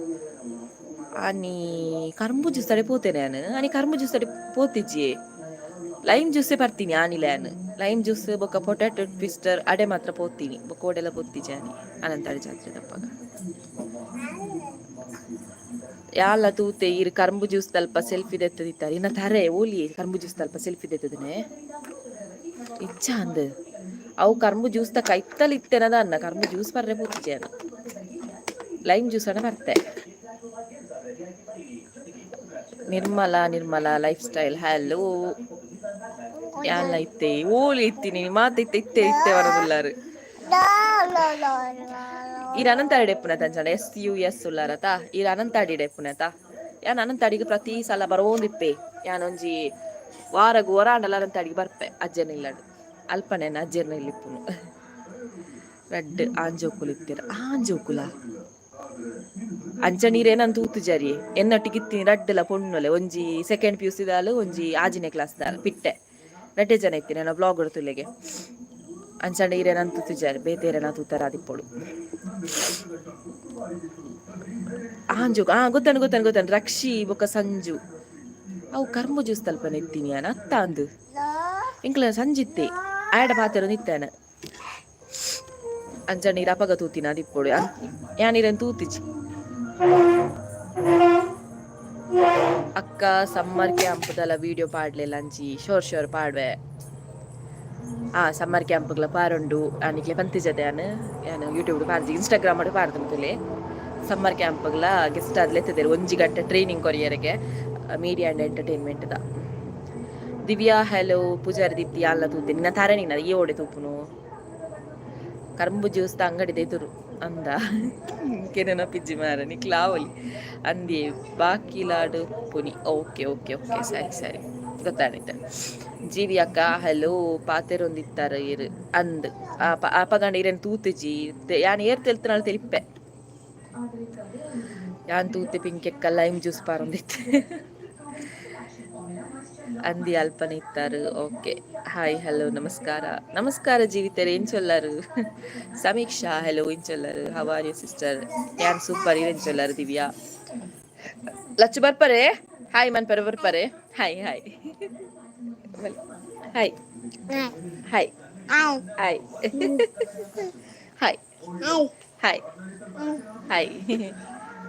ಆನಿ ಕರ್ಂಬು ಜ್ಯೂಸ್ ತಡೆ ಪೋತೇನೆ ಯಾನ್. ಆನಿ ಕರ್ಂಬು ಜ್ಯೂಸ್ ತಡೆ ಪೋತಿಜ್ಜಿ, ಲೈಮ್ ಜ್ಯೂಸೇ ಪರ್ತೀನಿ ಆನಿಲ ಯಾನ್. ಲೈಮ್ ಜ್ಯೂಸ್ ಬೊಕ್ಕ ಪೊಟ್ಯಾಟೊ ಟ್ವಿಸ್ಟರ್ ಅಡೆ ಮಾತ್ರ ಪೋತೀನಿ. ಬೊಕ್ಕ ಓಡೆಲ್ಲ ಪೋತಿಜಿ ಆನಿ ಅನಂತಾಡಿ ಜಾತ್ರೆ ತಪ್ಪಾಗ. ಯಾಲ ತೂತೆ ಈರ್ ಕರ್ಂಬು ಜ್ಯೂಸ್ ತಲ್ಪ ಸೆಲ್ಫಿ ದೆತ್ತದಿತ್ತಾರೆ. ಇನ್ನ ತರೆ ಓಲಿ ಕರ್ಂಬು ಜ್ಯೂಸ್ ತಲ್ಪ ಸೆಲ್ಫಿ ದೆತ್ತದನೆ ಇಚ್ಚ ಅಂದ್. ಅವು ಕರ್ಂಬು ಜ್ಯೂಸ್ ತ ಕೈತ್ತಲ್ ಇತ್ತೆನದ ಅನ್ನ. ಕರ್ಂಬು ಜ್ಯೂಸ್ ಪರ್ರೆ ಪೋತಿಜಿ ಅನ್ನ, ಲೈಮ್ ಜ್ಯೂಸ್ ಅನ್ನ ಬರ್ತೆ. Nirmala, Nirmala life style hello. ಯಾನ್ಲ ಇತ್ತೆ ಓಲಿ ಇತ್ತೀನಿ ಮಾತ ಇತ್ತೆ ಇತ್ತೆ ಇತ್ತೆ ವರದುಲ್ಲಾರು. ಈರ್ ಅನಂತಾಡಿ ಎಪ್ಪುನ ತಂಚಂಡ ಎಸ್ ಯು ಎಸ್ ಉಲ್ಲಾರತ. ಈರ್ ಅನಂತಾಡಿ ಎಪ್ಪುನತ. ಯಾನ್ ಅನಂತಾಡಿಗೆ ಪ್ರತಿ ಸಲ ಬರೋಂದಿಪ್ಪೆ. ಯಾನೊಂಜಿ ವಾರಗು ಒರಾಂಡಲ ಅನಂತಾಡಿಗೆ ಬರ್ಪೆ ಅಜ್ಜನ ಇಲ್ಲಡು. ಅಲ್ಪನೆ ಅಜ್ಜನ ಇಲ್ಲಿಪ್ಪುನು. ರಡ್ಡ್ ಆಂಜೋಕುಲು ಇತ್ತೀರ. ಆಂಜೋಕುಲ ಅಂಚ ನೀರೇನಂತ ತೂತು ಜರಿ. ಎನ್ನೊಟ್ಟಿಗೆ ಇತ್ತೀನಿ ರಡ್ಡಲ ಪೊಣ್ಣುಲೆ. ಒಂಜಿ ಸೆಕೆಂಡ್ ಪಿ ಯು ಸಿ ದಾಲು, ಒಂಜಿ ಆಜಿನೇ ಕ್ಲಾಸ್ ದಾಲು. ಪಿಟ್ಟೆ ರಡ್ಡೆ ಜನ ಇತ್ತೀನಿ ನನ್ನ ಬ್ಲಾಗ್ ತುಲೆಗೆ. ಅಂಚಂಡ ಈರೇನಂತ ತೂತುಜಾರಿ, ಬೇತೆ ಏರೇನ ತೂತಾರ ಆದಿಪ್ಪೊಡು. ಆಂಜೋಕು, ಆ ಗೊತ್ತಾನು ಗೊತ್ತಾನು ಗೊತ್ತಾನು. ರಕ್ಷಿ ಬೊಕ್ಕ ಸಂಜು. ಅವು ಕರ್ಮ ಜ್ಯೂಸ್ ತಲ್ಪನೆ ಇತ್ತೀನಿ ಯಾನ್ ಅತ್ತ ಅಂದು. ಎಂಕ್ಲ ಸಂಜಿತ್ತೆ ಆಯಡ ಪಾತೆರ ನಿತ್ತಾನ. ಅಂಚ ನೀರು ಅಪಗ ತೂತಿನ ಅದಿಪ್ಪೊಡು. ಯಾನ್ ಇರೇನ್ ತೂತಿಜಿ. ಅಕ್ಕ, ಸಮ್ಮರ್ ಕ್ಯಾಂಪ್ದಲ್ಲ ವಿಡಿಯೋ ಪಾಡ್ಲಿಲ್ಲ ಅಂಚಿ. ಶೋರ್ ಶೋರ್, ಪಾಡ್ವೆ. ಆ ಸಮ್ಮರ್ ಕ್ಯಾಂಪ್ಗ್ಲ ಪಾರುಂಡು ನಿಕ್ಲೆ ಪಂತಿಜತೆ. ಯಾನ್ ಯಾನ್ ಯೂಟ್ಯೂಬ್ ಪಾಡ್ಜಿ, ಇನ್ಸ್ಟಾಗ್ರಾಮ್ ಪಾಡ್ದು ತುಲೆ. ಸಮ್ಮರ್ ಕ್ಯಾಂಪ್ಗ್ಲ ಗೆಸ್ಟ್ ಆದ್ ಲೆತ್ತದೇರು, 1 ಗಂಟೆ ಟ್ರೈನಿಂಗ್ ಕೊರಿಯರಿಗೆ media and entertainment the. Divya hello. Poojary Deepti, ಅಲ್ಲ ತೂತೆ ನಿನ್ನ ತಾರೆ. ನಿನ್ನ ಈ ಓಡೆ ತೂಪುನು? ಕರ್ಂಬು ಜ್ಯೂಸ್ ಅಂಗಡಿ ಎದುರು ಅಂದ. ಕೆನನ ಪಿಜ್ಜಿ ಮಾರ ನಿಕ್ಲಾವಲಿ ಅಂದಿ ಬಾಕಿಲಾಡು ಪುನಿ. ಓಕೆ ಓಕೆ ಓಕೆ, ಸರಿ ಸರಿ, ಗೊತ್ತಾಯ್ತು. ಜೀವಿ ಅಕ್ಕ ಹಲೋ. ಪಾತೆರೊಂದಿತ್ತಾರೆ ಇರು ಅಂದ್. ಅಪಗಂಡ ಇರೇನ್ ತೂತುಜಿ ಯಾನ್. ಏರ್ ತೆಲ್ತನಾಳ ತೆಲಿಪ್ಪೆ. ಯಾನ್ ತೂತೆ ಪಿಂಕೆಕ್ಕ, ಲೈಮ್ ಜ್ಯೂಸ್ ಪಾರೊಂದಿತ್ತೆ ಅಂದಿ. ಅಲ್ಪನೆ ಇತ್ತಾರು. ಓಕೆ, ಹಾಯ್, ಹಲೋ, ನಮಸ್ಕಾರ, ನಮಸ್ಕಾರ ಜೀವಿತರೆ. ಎಂಚೊಲ್ಲಾರು? ಸಮೀಕ್ಷಾ ಹಲೋ, ಇಂಚೊಲ್ಲಾರು? How are you sister? ಯಾನ್ ಸೂಪರ್, ಇಂಚೊಲ್ಲಾರು? ದಿವ್ಯಾ, ಲಚ್ಚು ಬರ್ಪರೆ? ಹಾಯ್ ಮನ್ಪರೆ ಬರ್ಪರೆ? Hi hi hi hi hi hi hi hi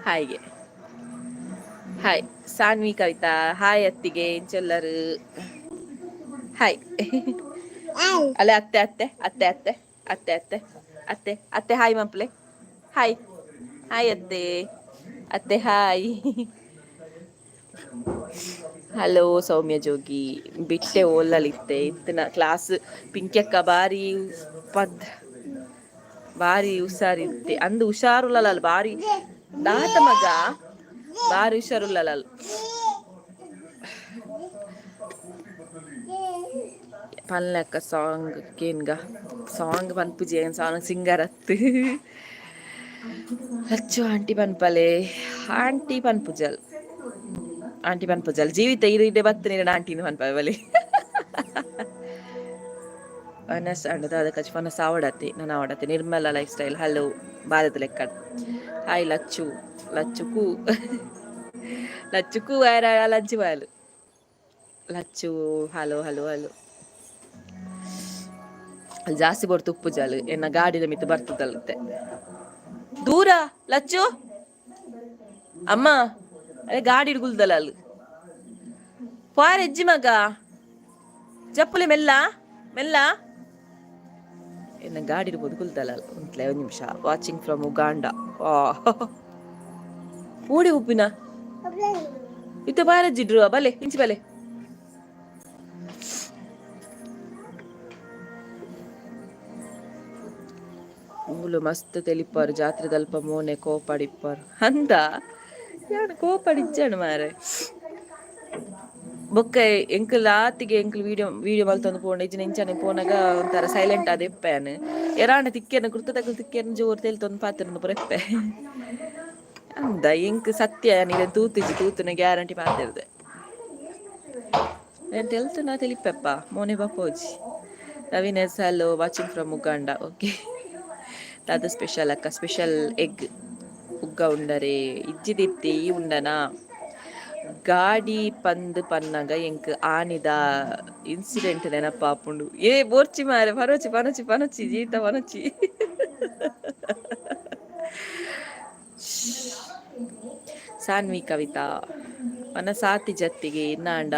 ಹಾಯ್ಗೆ hi. Saanvi Kavita hi. ಅತ್ತಿಗೆ, ಇಂಚೊಲ್ಲರು? ಹಾಯ್ ಅಲ್ಲ, ಅತ್ತೆ ಅತ್ತೆ ಅತ್ತೆ ಅತ್ತೆ ಅತ್ತೆ ಅತ್ತೆ ಅತ್ತೆ ಅತ್ತೆ ಹಾಯ್ ಮಂಪ್ಲೆ. ಹಾಯ್ ಹಾಯ್ ಅತ್ತೆ ಅತ್ತೆ ಹಾಯ್. ಹಲೋ ಸೌಮ್ಯ ಜೋಗಿ. ಬಿಟ್ಟೆ ಓಲ್ಲಲಿತ್ತೆ ಇತ್ತಿನ ಕ್ಲಾಸ್. ಪಿಂಕ್ಯಕ್ಕ ಬಾರಿ ಪದ್ ಬಾರಿ ಹುಷಾರಿತ್ತೆ ಅಂದು. ಹುಷಾರುಲ್ಲಲ್ಲ ಬಾರಿ ದಾತ ಮಗ, ಬಾರಿ ಹುಷಾರುಲ್ಲಲ್ಲ. ಪನ್ಲಕ್ಕ ಸಾಂಗ್ ಕೇನ್ಗ. ಸಾಂಗ್ ಪನ್ಪುಜಿ, ಸಾಂಗ್ ಸಿಂಗರ್ ಅತ್ತು. ಲಚ್ಚು ಆಂಟಿ ಪನ್ಪಲೆ. ಆಂಟಿ ಪನ್ಪುಜಲ್, ಆಂಟಿ ಪನ್ಪುಜಲ್. ಜೀವಿತ ಇರು ಇಡೆ ಬತ್ತು ನೀರು ಆಂಟಿನ ಪನ್ಪಲೆ ಬಲಿ. ಅನಸ್ ಅಂಡದ ಅದಕ್ಕೆ ಫನಸ್ ಆವಡತ್ತೆ ನಾನು ಆವಡತ್ತೆ. Nirmala life style hello. Bharata ಲೆಕ್ಕ. ಹಾಯ್ ಲಚ್ಚು. ಲಚ್ಚು ಕೂ. ಲಚ್ಚುಕು ವಾರ ಲಂಚು ವಾಲು. Lachchu hello hello hello. ಅಲ್ಲಿ ಜಾಸ್ತಿ ಬೊರ್ತು ಉಪ್ಪು ಜಾಲು ಎನ್ನ ಗಾಡಿದ ಮಿತ್ತು ಬರ್ತದಲ್ಲತ್ತೆ ದೂರ ಲಚ್ಚು. ಅಮ್ಮ, ಅದೇ ಗಾಡಿ ಗುಲ್ದಲ್ಲ ಅಲ್ಲಿ ಪಾರ್ ಹೆಜ್ಜಿ ಮಗ ಜಪ್ಪುಲೆ ಮೆಲ್ಲ ಮೆಲ್ಲ. ಎನ್ನ ಗಾಡಿ ಇರ್ಬೋದು ಗುಲ್ದಲ್ಲ ಉಂಟ್ಲೆ. ಒಂದು ನಿಮಿಷ. Watching from Uganda. ಓಡಿ ಉಪ್ಪಿನ ಇತ್ತ ಬಾರಜ್ಜಿಡ್ರು ಬಲೆ ಇಂಚಿ ಬಲೆ. ಮೂಲು ಮಸ್ತ್ ತೆಲಿಪಾರು ಜಾತ್ರೆದಲ್ಪ ಮೋನೆ ಕೋಪಾಡಿಪ್ಪಾರು ಅಂದ. ಯಾನ್ ಕೋಪಡಿಜ್ಜಾಣ ಮಾರೆ. ಬೊಕ್ಕ ಎಂಕಲ್ ಆತಿಗೆ ಎಂಕಲ್ ವಿಡಿಯೋ ವಿಡಿಯೋ ಮಲ್ತೊಂದು ಪೋಂಡ ಇಜ್ಜಿನ ಇಂಚನೆ ಪೋನಾಗ ಒಂಥರ ಸೈಲೆಂಟ್ ಆದ್ ಎಪ್ಪೆಯಾನ್. ಎರಾಂಡ ತಿಕ್ಕೇನ ಗುರ್ತದಕುಲು ತಿಕ್ಕೇನ ಜೋರು ತೆಲ್ತೊಂದು ಪಾತೆರೊಂದು ಪೂರ ಎಪ್ಪೆ ಅಂದ. ಎಂಕ್ ಸತ್ಯ ಇದನ್ ತೂತಿಜಿ, ತೂತುನ ಗ್ಯಾರಂಟಿ ಪಾತೆರ್ದೆ. ಏನ್ ತೆಲ್ತುನ ತೆಲಿಪೆಪ್ಪ ಮೋನೆ ಬಪ್ಪೋಜಿ. Naveen S, hello, watching from Uganda. Okay. ದಾದ ಸ್ಪೆಷಲ್ ಅಕ್ಕ? ಸ್ಪೆಷಲ್ ಎಗ್ ಉಗ್ಗ ಉಂಡರೆ ಇಜ್ಜಿದಿತ್ತಿ ಈ ಉಂಡನಾ. ಗಾಡಿ ಪಂದ್ ಪನ್ನಗ ಎಂಕ್ ಆನಿದ ಇನ್ಸಿಡೆಂಟ್ ನೆನಪಾಪುಂಡು. ಏ ಬೋರ್ಚಿ ಮಾರೆ, ಪನೊಚಿ ಪನೊಚಿ ಪನೊಚಿ ಜೀತ ಪನೊಚಿ. ಸಾನ್ವಿ ಕವಿತಾ ಮನಸಾತಿ ಜತ್ತಿಗೆ ಇನ್ನಾಂಡ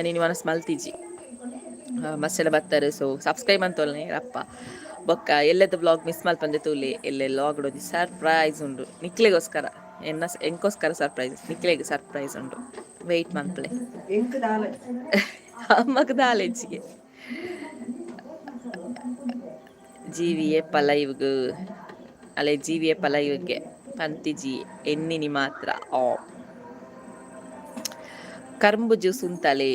ನೀನು ಮನಸ್ಸು ಮಲ್ತಿಜಿ ಮಸ್ತೆಲ್ಲ ಬತ್ತಾರೆ. ಸೊ ಸಬ್ಸ್ಕ್ರೈಬ್ ಅಂತೋಲ್ನೆ ರಪ್ಪ. ಬೊಕ್ಕ ಎಲ್ಲೆದ ಬ್ಲಾಗ್ ಮಿಸ್ ಮಲ್ಪಂದೆ ತೂಲೆ. ಎಲ್ಲೆ ಲಾಗ್ ಒಂಜಿ ಸರ್ಪ್ರೈಸ್ ಉಂಡು ನಿಕ್ಲೆಗೋಸ್ಕರ. ಎನ್ನ ಎಂಕೋಸ್ಕರ ಸರ್ಪ್ರೈಸ್, ನಿಕ್ಲೆಗ್ ಸರ್ಪ್ರೈಸ್ ಉಂಡು. ವೆಯ್ಟ್ ಮನ್ಪಲೆ. ಎಂಕ್ ದಾಲ. ಅಮ್ಮಗ್ ದಾಲೆಜ್ಜಿಗೆ. ಜೀವಿ ಏಪ ಲೈವ್ಗ್ ಅಲೆ? ಜೀವಿ ಏಪ ಲೈವ್ಗೆ ಪಂತಿಜಿ ಎನ್ನಿನಿ ಮಾತ್ರ. ಆ ಕರ್ಂಬು ಜ್ಯೂಸ್ ಉಂತಲೆ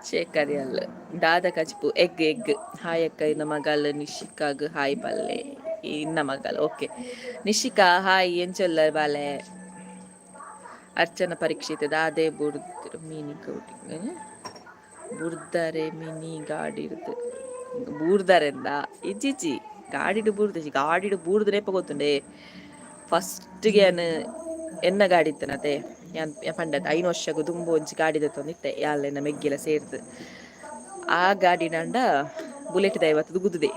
ಶೇಖರಿ ಅಲ್ಲ. ದಾದ ಕಜ್ಪು? Egg egg. Hi ಅಕ್ಕ, ಇನ್ನ ಮಗಲ್ ನಿಶಿಕಾಗ್ ಹಾಯ್ ಪಲ್ಲೆ. ಇನ್ನ ಮಗಲ್, ಓಕೆ. ನಿಶಿಕಾ ಹಾಯ್, ಎಂಚೊಲ್ಲ ಬಾಲೆ? ಅರ್ಚನಾ ಪರೀಕ್ಷಿತ ದಾದೆ ಬುರ್ದ್ ಮಿನಿ ಕೌಟಿ ಬುರ್ದರೆ ಮಿನಿ ಗಾಡಿರ್ದು ಬೂರ್ದಾರೆಂದ? ಇಜ್ಜಿಜ್ಜಿ, ಗಾಡಿಡ್ ಬೂರ್ದಿಜಿ. ಗಾಡಿಡ್ ಬೂರ್ದು ನೇಪ ಗೊತ್ತುಂಡೆ? ಫಸ್ಟ್ಗೆ ಯಾನ್ ಎನ್ನ ಗಾಡಿ ಇತ್ತನತೆ, ಯಾನ್ ಪಂಡತ್ 5 ವರ್ಷಗ್ ದುಂಬು ಒಂಜಿ ಗಾಡಿ ದೆತ್ತೊಂದಿತ್ತೆ ಯಾಲ್ ಎನ್ನ ಮೆಗ್ಗಿಲ ಸೇರ್ದ್. ಆ ಗಾಡಿಡಾಂಡ ಬುಲೆಟ್ ದೈವತ್ತದು ಗುದ್ದುದೆ.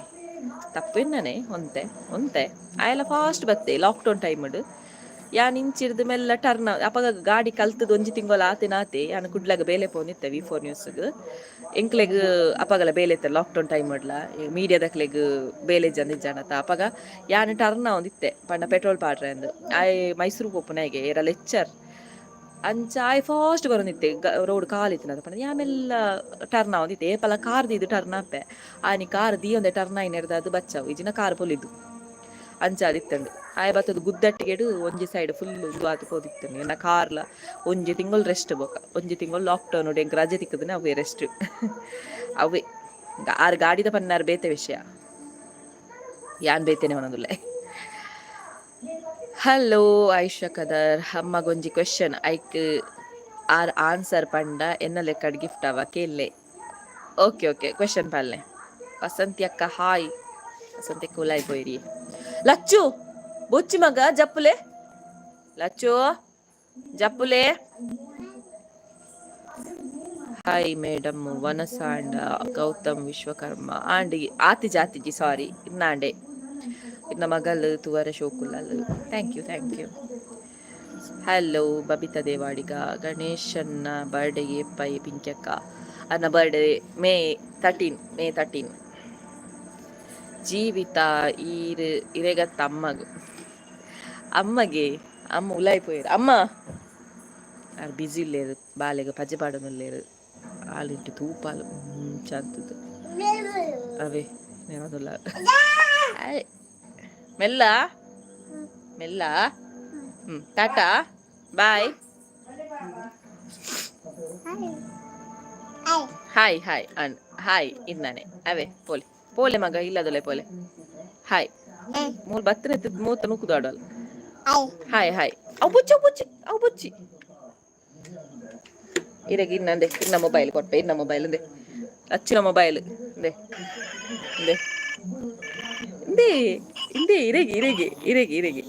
ತಪ್ಪು ಎನ್ನನೆ ಒಂತೆ ಒಂತೆ. ಆಯೆಲ ಫಾಸ್ಟ್ ಬತ್ತೆ ಲಾಕ್ಡೌನ್ ಟೈಮ್ಡ್. ಯಾನ್ ಇಂಚಿರ್ದು ಮೆಲ್ಲ ಟರ್ನ್. ಅಪಗ ಗಾಡಿ ಕಲ್ತದ್ ಒಂಜಿ ತಿಂಗೊಲು ಆತಿನಾತೆ. ಯಾನ್ ಕುಡ್ಲಗ್ ಬೇಲೆ ಪೋವೊಂದಿತ್ತೆ ವಿ4 ನ್ಯೂಸ್ಗ್. ಎಂಕ್ಲೆಗ್ ಅಪಗಲ ಬೇಲೆ ಇತ್ತೆ ಲಾಕ್ಡೌನ್ ಟೈಮ್ ಡ್ಲ. ಮೀಡಿಯಾದಕ್ಲೆಗ್ ಬೇಲೆ ಇಜ್ಜಂದೆ ಇಜ್ಜಾಂಡತ. ಅಪಗ ಯಾನ್ ಟರ್ನ್ ಆವೊಂದಿತ್ತೆ ಪಂಡ ಪೆಟ್ರೋಲ್ ಪಾಡ್ರೆ ಅಂದ್. ಆಯೆ ಮೈಸೂರು ಪೋಪುನಾಯೆ ಏರ ಲೆಕ್ಚರ್ ಅಂಚ. ಆಯೆ ಫಾಸ್ಟ್ ಬರೊಂದಿತ್ತೆ, ರೋಡ್ ಖಾಲಿ ಇತ್ತಿನದ. ಪಂಡ ಯಾನ್ ಮೆಲ್ಲ ಟರ್ನ್ ಆವೊಂದಿತ್ತೆ. ಏಪಲ ಕಾರ್ ದೀದ್ ಟರ್ನ್ ಆಪೆ. ಆನಿ ಕಾರ್ ದೀಯೊಂದೆ ಟರ್ನ್ ಆಯಿನೆರ್ದ್ ಬಚ್ಚಾವು, ಇಜಿನ ಕಾರ್ ಪೊಲಿದು ಅಂಚ ಆದಿತ್ತಂಡು. ಆಯೆ ಬತ್ತದ್ ಗುದ್ದಟ್ಟಿಗೆಡ್ ಒಂಜಿ ಸೈಡ್ ಫುಲ್ ಉಂದು ಆತ್ ಪೋದಿತ್ತಂಡು ಎನ್ನ ಕಾರ್ಲ. ಒಂಜಿ ತಿಂಗೊಳು ರೆಸ್ಟ್. ಬೊಕ ಒಂಜಿ ತಿಂಗೊಳು ಲಾಕ್ಡೌನ್ ಎಂಕ್ ರಜೆ ತಿಕ್ಕುದಿನ ಅವೇ ರೆಸ್ಟ್ ಅವೇ. ಆರ್ ಗಾಡಿದ ಪನ್ನಾರ್ ಬೇತೆ ವಿಷಯ, ಯಾನ್ ಬೇತೆನೆ ಪನೊಂದುಲ್ಲೆ. ಹಲೋ ಆಯಿಷಾ ಕದರ್, ಅಮ್ಮಗೊಂಜಿ ಕ್ವೆಶನ್, ಐಕ್ ಆರ್ ಆನ್ಸರ್ ಪಂಡ ಎನ್ನ ಲೆಕ್ಕಡ್ ಗಿಫ್ಟ್ ಅವ ಕೇಳ್ಲೆ. ಓಕೆ ಓಕೆ, ಕ್ವೆಶನ್ ಪಲ್ಲೆ. ವಸಂತಿ ಅಕ್ಕ ಹಾಯ್. ವಸಂತಿ ಅಕ್ಕ ಉಲಾಯ್ ಪೋಯಿರಿ. ಲಚ್ಚು ಬೊಚ್ಚಿ ಮಗ ಜಪ್ಪುಲೆ. ಲಚ್ಚು ಜಪ್ಪುಲೆ. ಹಾಯ್ ಮೇಡಮ್, ವನಸಾಂಡ ಗೌತಮ್ ವಿಶ್ವಕರ್ಮ ಆಂಡಿ ಆತಿಜಿ ಆತಿಜಿ, ಸಾರಿ, ಇನ್ನಾಂಡೆ. ಇನ್ನ ಮಗಲ್ ತುವರೆ ಶೋಕುಲ್ಲಲ್. Thank you, thank you. Hello Babita Devadiga. ಗಣೇಶನ್ನ ಬರ್ಡೇಗೆ ಪೈ ಪಿಂಕ್ಯಕ್ಕ? ಅನ್ನ ಬರ್ಡೇ ಮೇ 13, ಮೇ 13. ಜೀವಿತ ಈರ್ ಇರೆಗತ್ತ ಅಮ್ಮಗ್? ಅಮ್ಮಗೆ ಅಮ್ಮ ಉಲಾಯ್ ಪೋಯೆರ್. ಅಮ್ಮ ಆರ್ ಬಿಸಿ ಇಲ್ಲೇರು, ಬಾಲೆಗ್ ಪಜೆ ಪಾಡೊಂದುಲ್ಲೇರು. ಆಲಿಂಟು ತೂಪಾಲು ಚಂತದ್ದು ಅವೇ ನೆನದುಲ್ಲ. ಮೆಲ್ಲ ಮೆಲ್ಲ. ಹ್ಮ್, ಟಾಟಾ ಬಾಯ್. ಹಾಯ್ ಹಾಯ್ ಅನ್ ಹಾಯ್ ಇಂದಾನೆ ಅವೇ. ಪೋಲೆ ಪೋಲೆ ಮಗ ಇಲ್ಲದೊಲೆ ಪೋಲೆ. ಹಾಯ್ ಮೂಲು ಬತ್ತನೆ ಮೂತ ನುಕ್ಕುದು ಆಡೋಲ್ಲ. Hi hi. ಅವು ಬುಚ್ಚಿ, ಅವು ಬುಚ್ಚಿ, ಅವು ಬುಚ್ಚಿ. ಇರೆಗ್ ಇನ್ನಂದೆ ಇನ್ನ ಮೊಬೈಲ್ ಕೊಟ್ಟೆ. ಇನ್ನ ಮೊಬೈಲ್ ಇಂದೆ, ಅಚ್ಚಿನ ಮೊಬೈಲ್ ಇಂದೆ ಇಂದೆ ಇಂದೆ ಇಂದೆ. ಇರೆಗೆ ಇರೆಗೆ ಇರೆಗೆ ಇರೆಗೆ.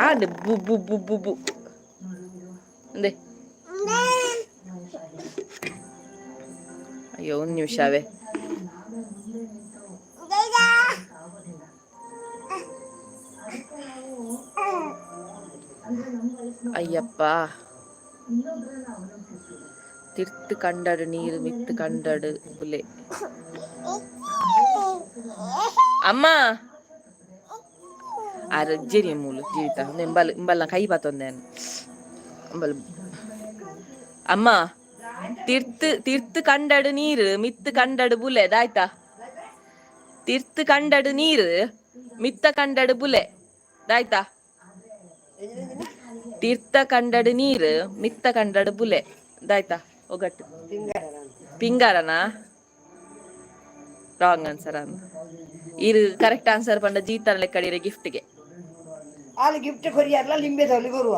ಆಂಡ್ ಬು ಬು ಬು ಬು ಬು ಅಂದೆ. ಅಯ್ಯೋ, ಒಂದು ನಿಮಿಷವೇ. ಅಯ್ಯಪ್ಪ, ತಿರ್ತು ಕಂಡಡು ನೀರು, ಮಿತ್ತು ಕಂಡಡು ಬುಲೆ. ಅಮ್ಮ, ಅರಜ್ಜೆರಿ ಮೂಲು ಜೀವಿತ ಇಂಬಲ್ ಇಂಬಲ್ನ ಕೈ ಬಾತೊಂದೆ ಅಂಬಲ್. ಅಮ್ಮ, ತಿರ್ತು ತಿರ್ತು ಕಂಡಡು ನೀರು, ಮಿತ್ತು ಕಂಡಡು ಬುಲೆ, ದಾಯ್ತಾ? ತಿರ್ತು ಕಂಡಡು ನೀರು, ಮಿತ್ತ ಕಂಡಡು ಬುಲೆ, ದಾಯ್ತಾ? ತೀರ್ಥ ಕಂಡಡು ನೀರು, ಮಿತ್ತ ಕಂಡಡು ಬುಲೆ, ದಾಯ್ತಾ? ಒಗಟ್ಟು. ಪಿಂಗಾರನಾ? ರಾಂಗ್ ಆನ್ಸರ್ ಅಂದ. ಇರು, ಕರೆಕ್ಟ್ ಆನ್ಸರ್ ಪಂಡ ಜೀತನ ಲೆಕ್ಕಡಿರೆ ಗಿಫ್ಟ್ಗೆ. ಆಲು ಗಿಫ್ಟ್ ಕೊರಿಯಾರ್ಲ ಲಿಂಬೆ ತೋಲಿ ಬರುವ.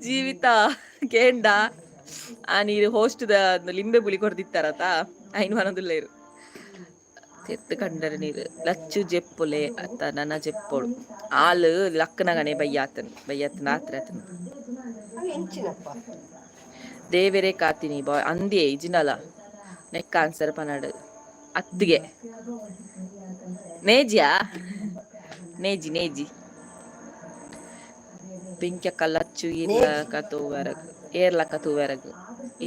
ಜೀವಿತ ಕೇಂಡ, ಆ ನೀರು ಹೋಸ್ಟ್ ಲಿಂಬೆ ಪುಳಿ ಕೊರ್ದಿತ್ತಾರತ, ಐನ್ ಮನದುಲ್ಲ ಇರು. ತೆತ್ತು ಕಂಡರೆ ನೀರು, ಲಚ್ಚು ಜೆಪ್ಪುಲೆ ಅತ್ತ ನನ್ನ ಜೆಪ್ಪೋಡು. ಆಲು ಲಕ್ಕನಗನೆ ಬಯ್ಯಾತನ್ ಬಯ್ಯಾತನ ಆತ್ರ ಆತನ. ಎಂಚಿನಪ್ಪ? ದೇವೆರೆ ಕಾತಿನಿ ಬಾಯ್ ಅಂದೇ ಇಜಿನಲ. ನೆಕ್ ಆನ್ಸರ್ ಪನಡು ಅತ್ತಿಗೆ. ನೇಜಿಯಾ? ನೇಜಿ ನೇಜಿ. ಪಿಂಕ್ಯಕ್ಕ ಲಚ್ಚು ಇರ್ಲಕ್ಕ ತೂವರಗ್, ಏರ್ಲಕ್ಕ ತೂವರಗ್,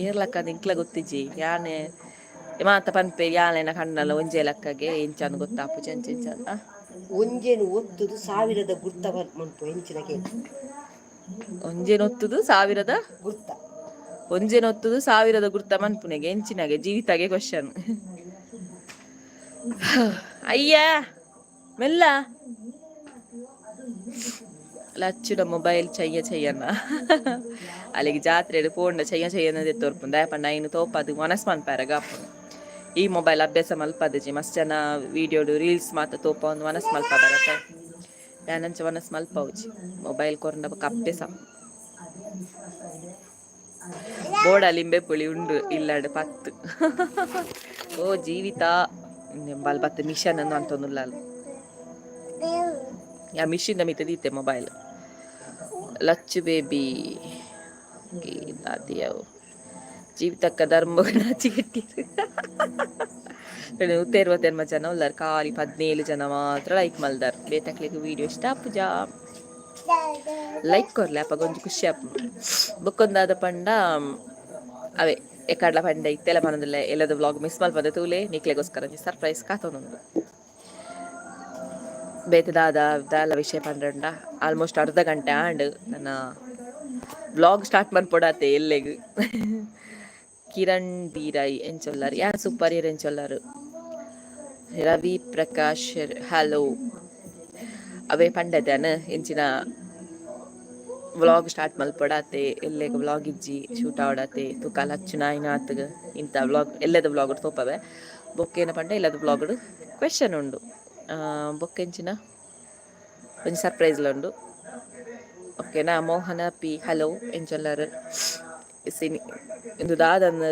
ಏರ್ಲಕ್ಕ ನಿಂಕ್ಲ ಗೊತ್ತಿಜ್ಜಿ. ಯಾನೆ ಮಾತ ಪನ್ಪೆ, ಯಾನೆನ ಕಣ್ಣಲ್ಲ ಒಂಜೆ ಲಕ್ಕಗೆ ಎಂಚಾನ್ ಗೊತ್ತಾಪುಜಿ, ಅಂಚ ಎಂಚ. ಒಂಜೇನು ಒತ್ತುದು ಸಾವಿರದ ಗುರ್ತ ಮನ್ಪು ಎಂಚಿನ ಕೇಳಿ. ಒಂಜೆನೊತ್ತುದು ಸಾವಿರದ ಗುರ್ತ. ಒಂಜೆನೊತ್ತುದು ಸಾವಿರದ ಗುರ್ತ ಮನ್ಪುನೆಗೆ ಎಂಚಿನಾಗೆ? ಜೀವಿತಾಗೆ ಕ್ವಶನ್. ಅಯ್ಯ, ಮೆಲ್ಲ. ಲಚ್ಚುಡ ಮೊಬೈಲ್ ಚಯ್ಯ ಚಯ್ಯನ. ಅಲ್ಲಿಗೆ ಜಾತ್ರೆ ಪೋಂಡ ಚಯ್ಯ ಚಯ್ಯನ ತೋರ್ಪುಂಡು. ದಾಯ ಪಂಡ ಐನು ತೋಪದು ಮನಸ್ ಮನ್ಪಾರ ಗಾಪುಂಡು. ಈ ಮೊಬೈಲ್ ಅಭ್ಯಾಸ ಮಲ್ಪದಜಿ. ಮಸ್ತ್ ಜನ ವಿಡಿಯೋಡು ರೀಲ್ಸ್ ಮಾತ ತೋಪ ಒಂದು ಮನಸ್ ಮಲ್ಪದಾರತ್ತ. ಯಾನಂಚ ಮನಸ್ ಮಲ್ಪವುಜಿ. ಮೊಬೈಲ್ ಕೊರಂಡ ಬೊಕ ಅಭ್ಯಾಸ ಬೋಡ. ಲಿಂಬೆ ಪುಳಿ ಉಂಡು ಇಲ್ಲಡ್ ಪತ್ತು. ಓ ಜೀವಿತ, ಬಲ್ ಬತ್ತ ಮಿಷನ್ ಅನ್ನು ಅಂತೊಂದುಲ್ಲ. ಯಾ ಮಿಷಿನ್ ಮಿತ್ತ ದೀತೆ ಮೊಬೈಲ್. ಲಚ್ಚು ಬೇಬಿ ದಾದಿಯವು. ಜೀವಿತಕ್ಕ ಧರ್ಮಗ್ ನಾಚಿಗೆಟ್ಟಿರು. 160 ಜನ ಉಲ್ಲಾರ್, ಖಾಲಿ 17 ಜನ ಮಾತ್ರ ಲೈಕ್ ಮಲ್ದಾರ್. ಬೇತಕ್ಲೆಗ್ ವಿಡಿಯೋ ಇಷ್ಟ ಆಪುಜಾ, ಲೈಕ್ ಕೊರ್ಲೆ, ಅಪಗ ಒಂಜಿ ಖುಷಿ ಆಪುಂಡು. ಬೊಕ್ಕೊಂದಾದ ಪಂಡ ಅವೇ ಎಕಡ್ಲ ಪಂಡ ಇತ್ತೆಲ ಪನೊಂದುಲ್ಲೆ. ಎಲ್ಲದ ವ್ಲಾಗ್ ಮಿಸ್ ಮಲ್ಪಂದೆ ತೂಲೆ. ನಿಕ್ಲೆಗೋಸ್ಕರ ಒಂಜಿ ಸರ್ಪ್ರೈಸ್ ಕಾತೊಂದುಂಡು. ಬೇತೆ ದಾದ ದಾಲ ವಿಷಯ ಪಂಡ್ರಂಡ, ಆಲ್ಮೋಸ್ಟ್ ಅರ್ಧ ಗಂಟೆ ಆಂಡ್. ನನ್ನ ವ್ಲಾಗ್ ಸ್ಟಾರ್ಟ್ ಮನ್ಪೊಡಾತೆ ಎಲ್ಲೆಗ್. ಕಿರಣ್ ಬೀರೈ ಎಂಚೊಲ್ಲಾರ್? ಯಾನ್ ಸೂಪರ್, ಇರ್ ಎಂಚೊಲ್ಲಾರು? ರವಿ ಪ್ರಕಾಶ್ ಹಲೋ. ಅವೇ ಪಂಡದಾನ ಎಂಚಿನ, ವ್ಲಾಗ್ ಸ್ಟಾರ್ಟ್ ಮಲ್ಪೊಡಾತೆ. ಎಲ್ಲೆಗ್ ವ್ಲಾಗ್ ಇಜ್ಜಿ, ಶೂಟ್ ಆವಡಾತೆ. ತುಕಾಲ ಹಚ್ಚು ನಾಯಿನಾತ್ಗ್ ಇಂತ ವ್ಲಾಗ್ ಎಲ್ಲದ ವ್ಲಾಗ್ ತೋಪವೆ. ಬೊಕ್ಕ ಪಂಡ ಎಲ್ಲದ ವ್ಲಾಗ್ ಕ್ವೆಶನ್ ಉಂಡು. ಬೊಕ್ಕ ಎಂಚಿನ ಒಂಜಿ ಸರ್ಪ್ರೈಸ್ ಉಂಡು, ಓಕೆನಾ? ಮೋಹನ ಪಿ ಹಲೋ, ಎಂಚೊಲ್ಲಾರು? ಸಿನಿ ಇಂದು ದಾದನ್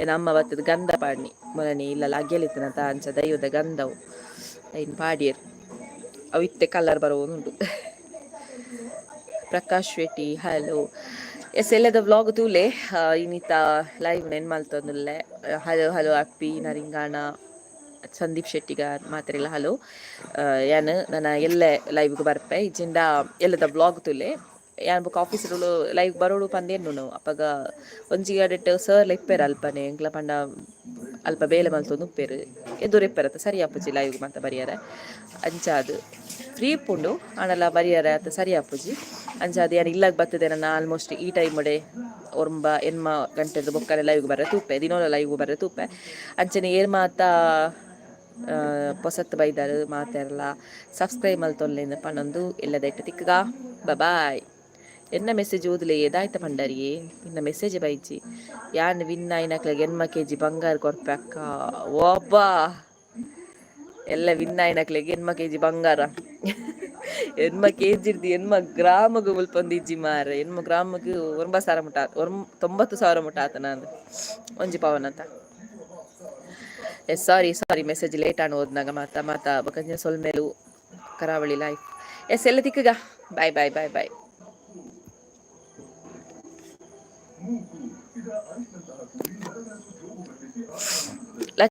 ಎನ್ನ ಅಮ್ಮ ಬತ್ತದ ಗಂಧ ಪಾಡ್ನಿ. ಮೊಲನಿ ಇಲ್ಲಲ್ಲ ಅಗ್ಯಲಿತ್ತನತ, ಅಂಚ ದೈವದ ಗಂಧವು ಐನ್ ಪಾಡಿಯರ್. ಅವು ಇತ್ತೆ ಕಲರ್ ಬರುವುದುಂಟು. ಪ್ರಕಾಶ್ ಶೆಟ್ಟಿ ಹಲೋ. ಎಸ್, ಎಲ್ಲದ ವ್ಲಾಗ್ ತೂಲೆ. ಇನ್ನಿತ ಲೈವ್ ನೆನ್ ಮಲ್ತೊಂದುಲ್ಲೆ. ಹಲೋ ಹಲೋ ಅಪ್ಪಿ ನರಿಂಗಾಣ, ಸಂದೀಪ್ ಶೆಟ್ಟಿಗಾರ್ ಮಾತ್ರೆಲ್ಲ ಹಲೋ. ಯಾನ್ ನನ್ನ ಎಲ್ಲೆ ಲೈವ್ಗೆ ಬರ್ಪೆ, ಇಜ್ಜಿಂಡ ಎಲ್ಲದ ವ್ಲಾಗ್ ತೂಲೆ. ಯಾನ್ ಬೊಕ ಆಫೀಸ್ ಲೈವ್ ಬರೋಡು ಪಂದೇನು. ಅಪಗ ಒಂಜಿ ಗಡೆಟ್ ಸರ್ ಇಪ್ಪೆರ್ ಅಲ್ಪನೆ. ಎಂಕ್ಲ ಪಂಡ ಅಲ್ಪ ಬೇಲೆ ಮಲ್ತೊಂದು ಉಪ್ಪೆರ್, ಎದುರು ಇಪ್ಪೆರತ್ತ, ಸರಿ ಆಪುಜಿ ಲೈವ್ ಮಾತ ಬರಿಯರೆ. ಅಂಚಾದ್ ಫ್ರೀ ಇಪ್ಪುಂಡು, ಆಂಡಲ ಬರಿಯರೆ ಅತ್ತ ಸರಿ ಆಪುಜಿ. ಅಂಚಾದ್ ಯಾನ್ ಇಲ್ಲಾಗ ಬತ್ತದೆ ನನ್ನ ಆಲ್ಮೋಸ್ಟ್ ಈ ಟೈಮ್ 9 8 ಗಂಟೆದ ಬೊಕ್ಕನೆ ಲೈವ್ ಬರ್ರೆ ತೂಪೆ. ದಿನೋಲ ಲೈವ್ ಬರ್ರೆ ತೂಪೆ. ಅಂಚನೆ ಏರ್ ಮಾತ ಪೊಸತ್ ಬೈದಾರ್ ಮಾತೆರ್ಲ ಸಬ್ಸ್ಕ್ರೈಬ್ ಮಲ್ತೊನ್ಲೆಂದ್ ಪನೊಂದು ಎಲ್ಲದೈಟ್ ತಿಕ್ಕಗ, ಬಾಯ್. ಎನ್ನ ಮೆಸೇಜ್ ಓದ್ಲೆ, ಏದಾಯ್ತ ಪಂಡರಿಯೇ? ಇನ್ನ ಮೆಸೇಜ್ ಬೈಜಿ. ಯಾನ್ ವಿನ್ ಆಯಿನಕ್ಲೆಗ್ 80 ಕೆಜಿ ಬಂಗಾರ ಕೊರ್ಪೆ ಅಕ್ಕ. ಒಬ್ಬ ಎಲ್ಲ ವಿನ್ ಆಯಿನಕ್ಲೆಗ್ 80 ಕೆಜಿ ಬಂಗಾರ? 80 ಕೆಜಿ ಇರ್ದು 80 ಗ್ರಾಮಗ್ ಮುಲ್ಪೊಂದು ಇಜ್ಜಿ ಮಾರೆ. 80 ಗ್ರಾಮಗ್ 9 ಸಾವಿರ ಮುಟ, 90,000 ಮುಟ ಆತ. ನಾನು ಒಂಜಿ ಪವನ್ ಅಂತ. Yes, sorry sorry, message late ಆಂಡ್ ಓದ್ನಾಗ. ಮಾತ ಮಾತ ಬೊಕ ಸೊಲ್ಮೆಲು. ಕರಾವಳಿ ಲೈಫ್, ಎಸ್, ಎಲ್ಲ ತಿಕ್ಕಗ. Bye bye bye boy.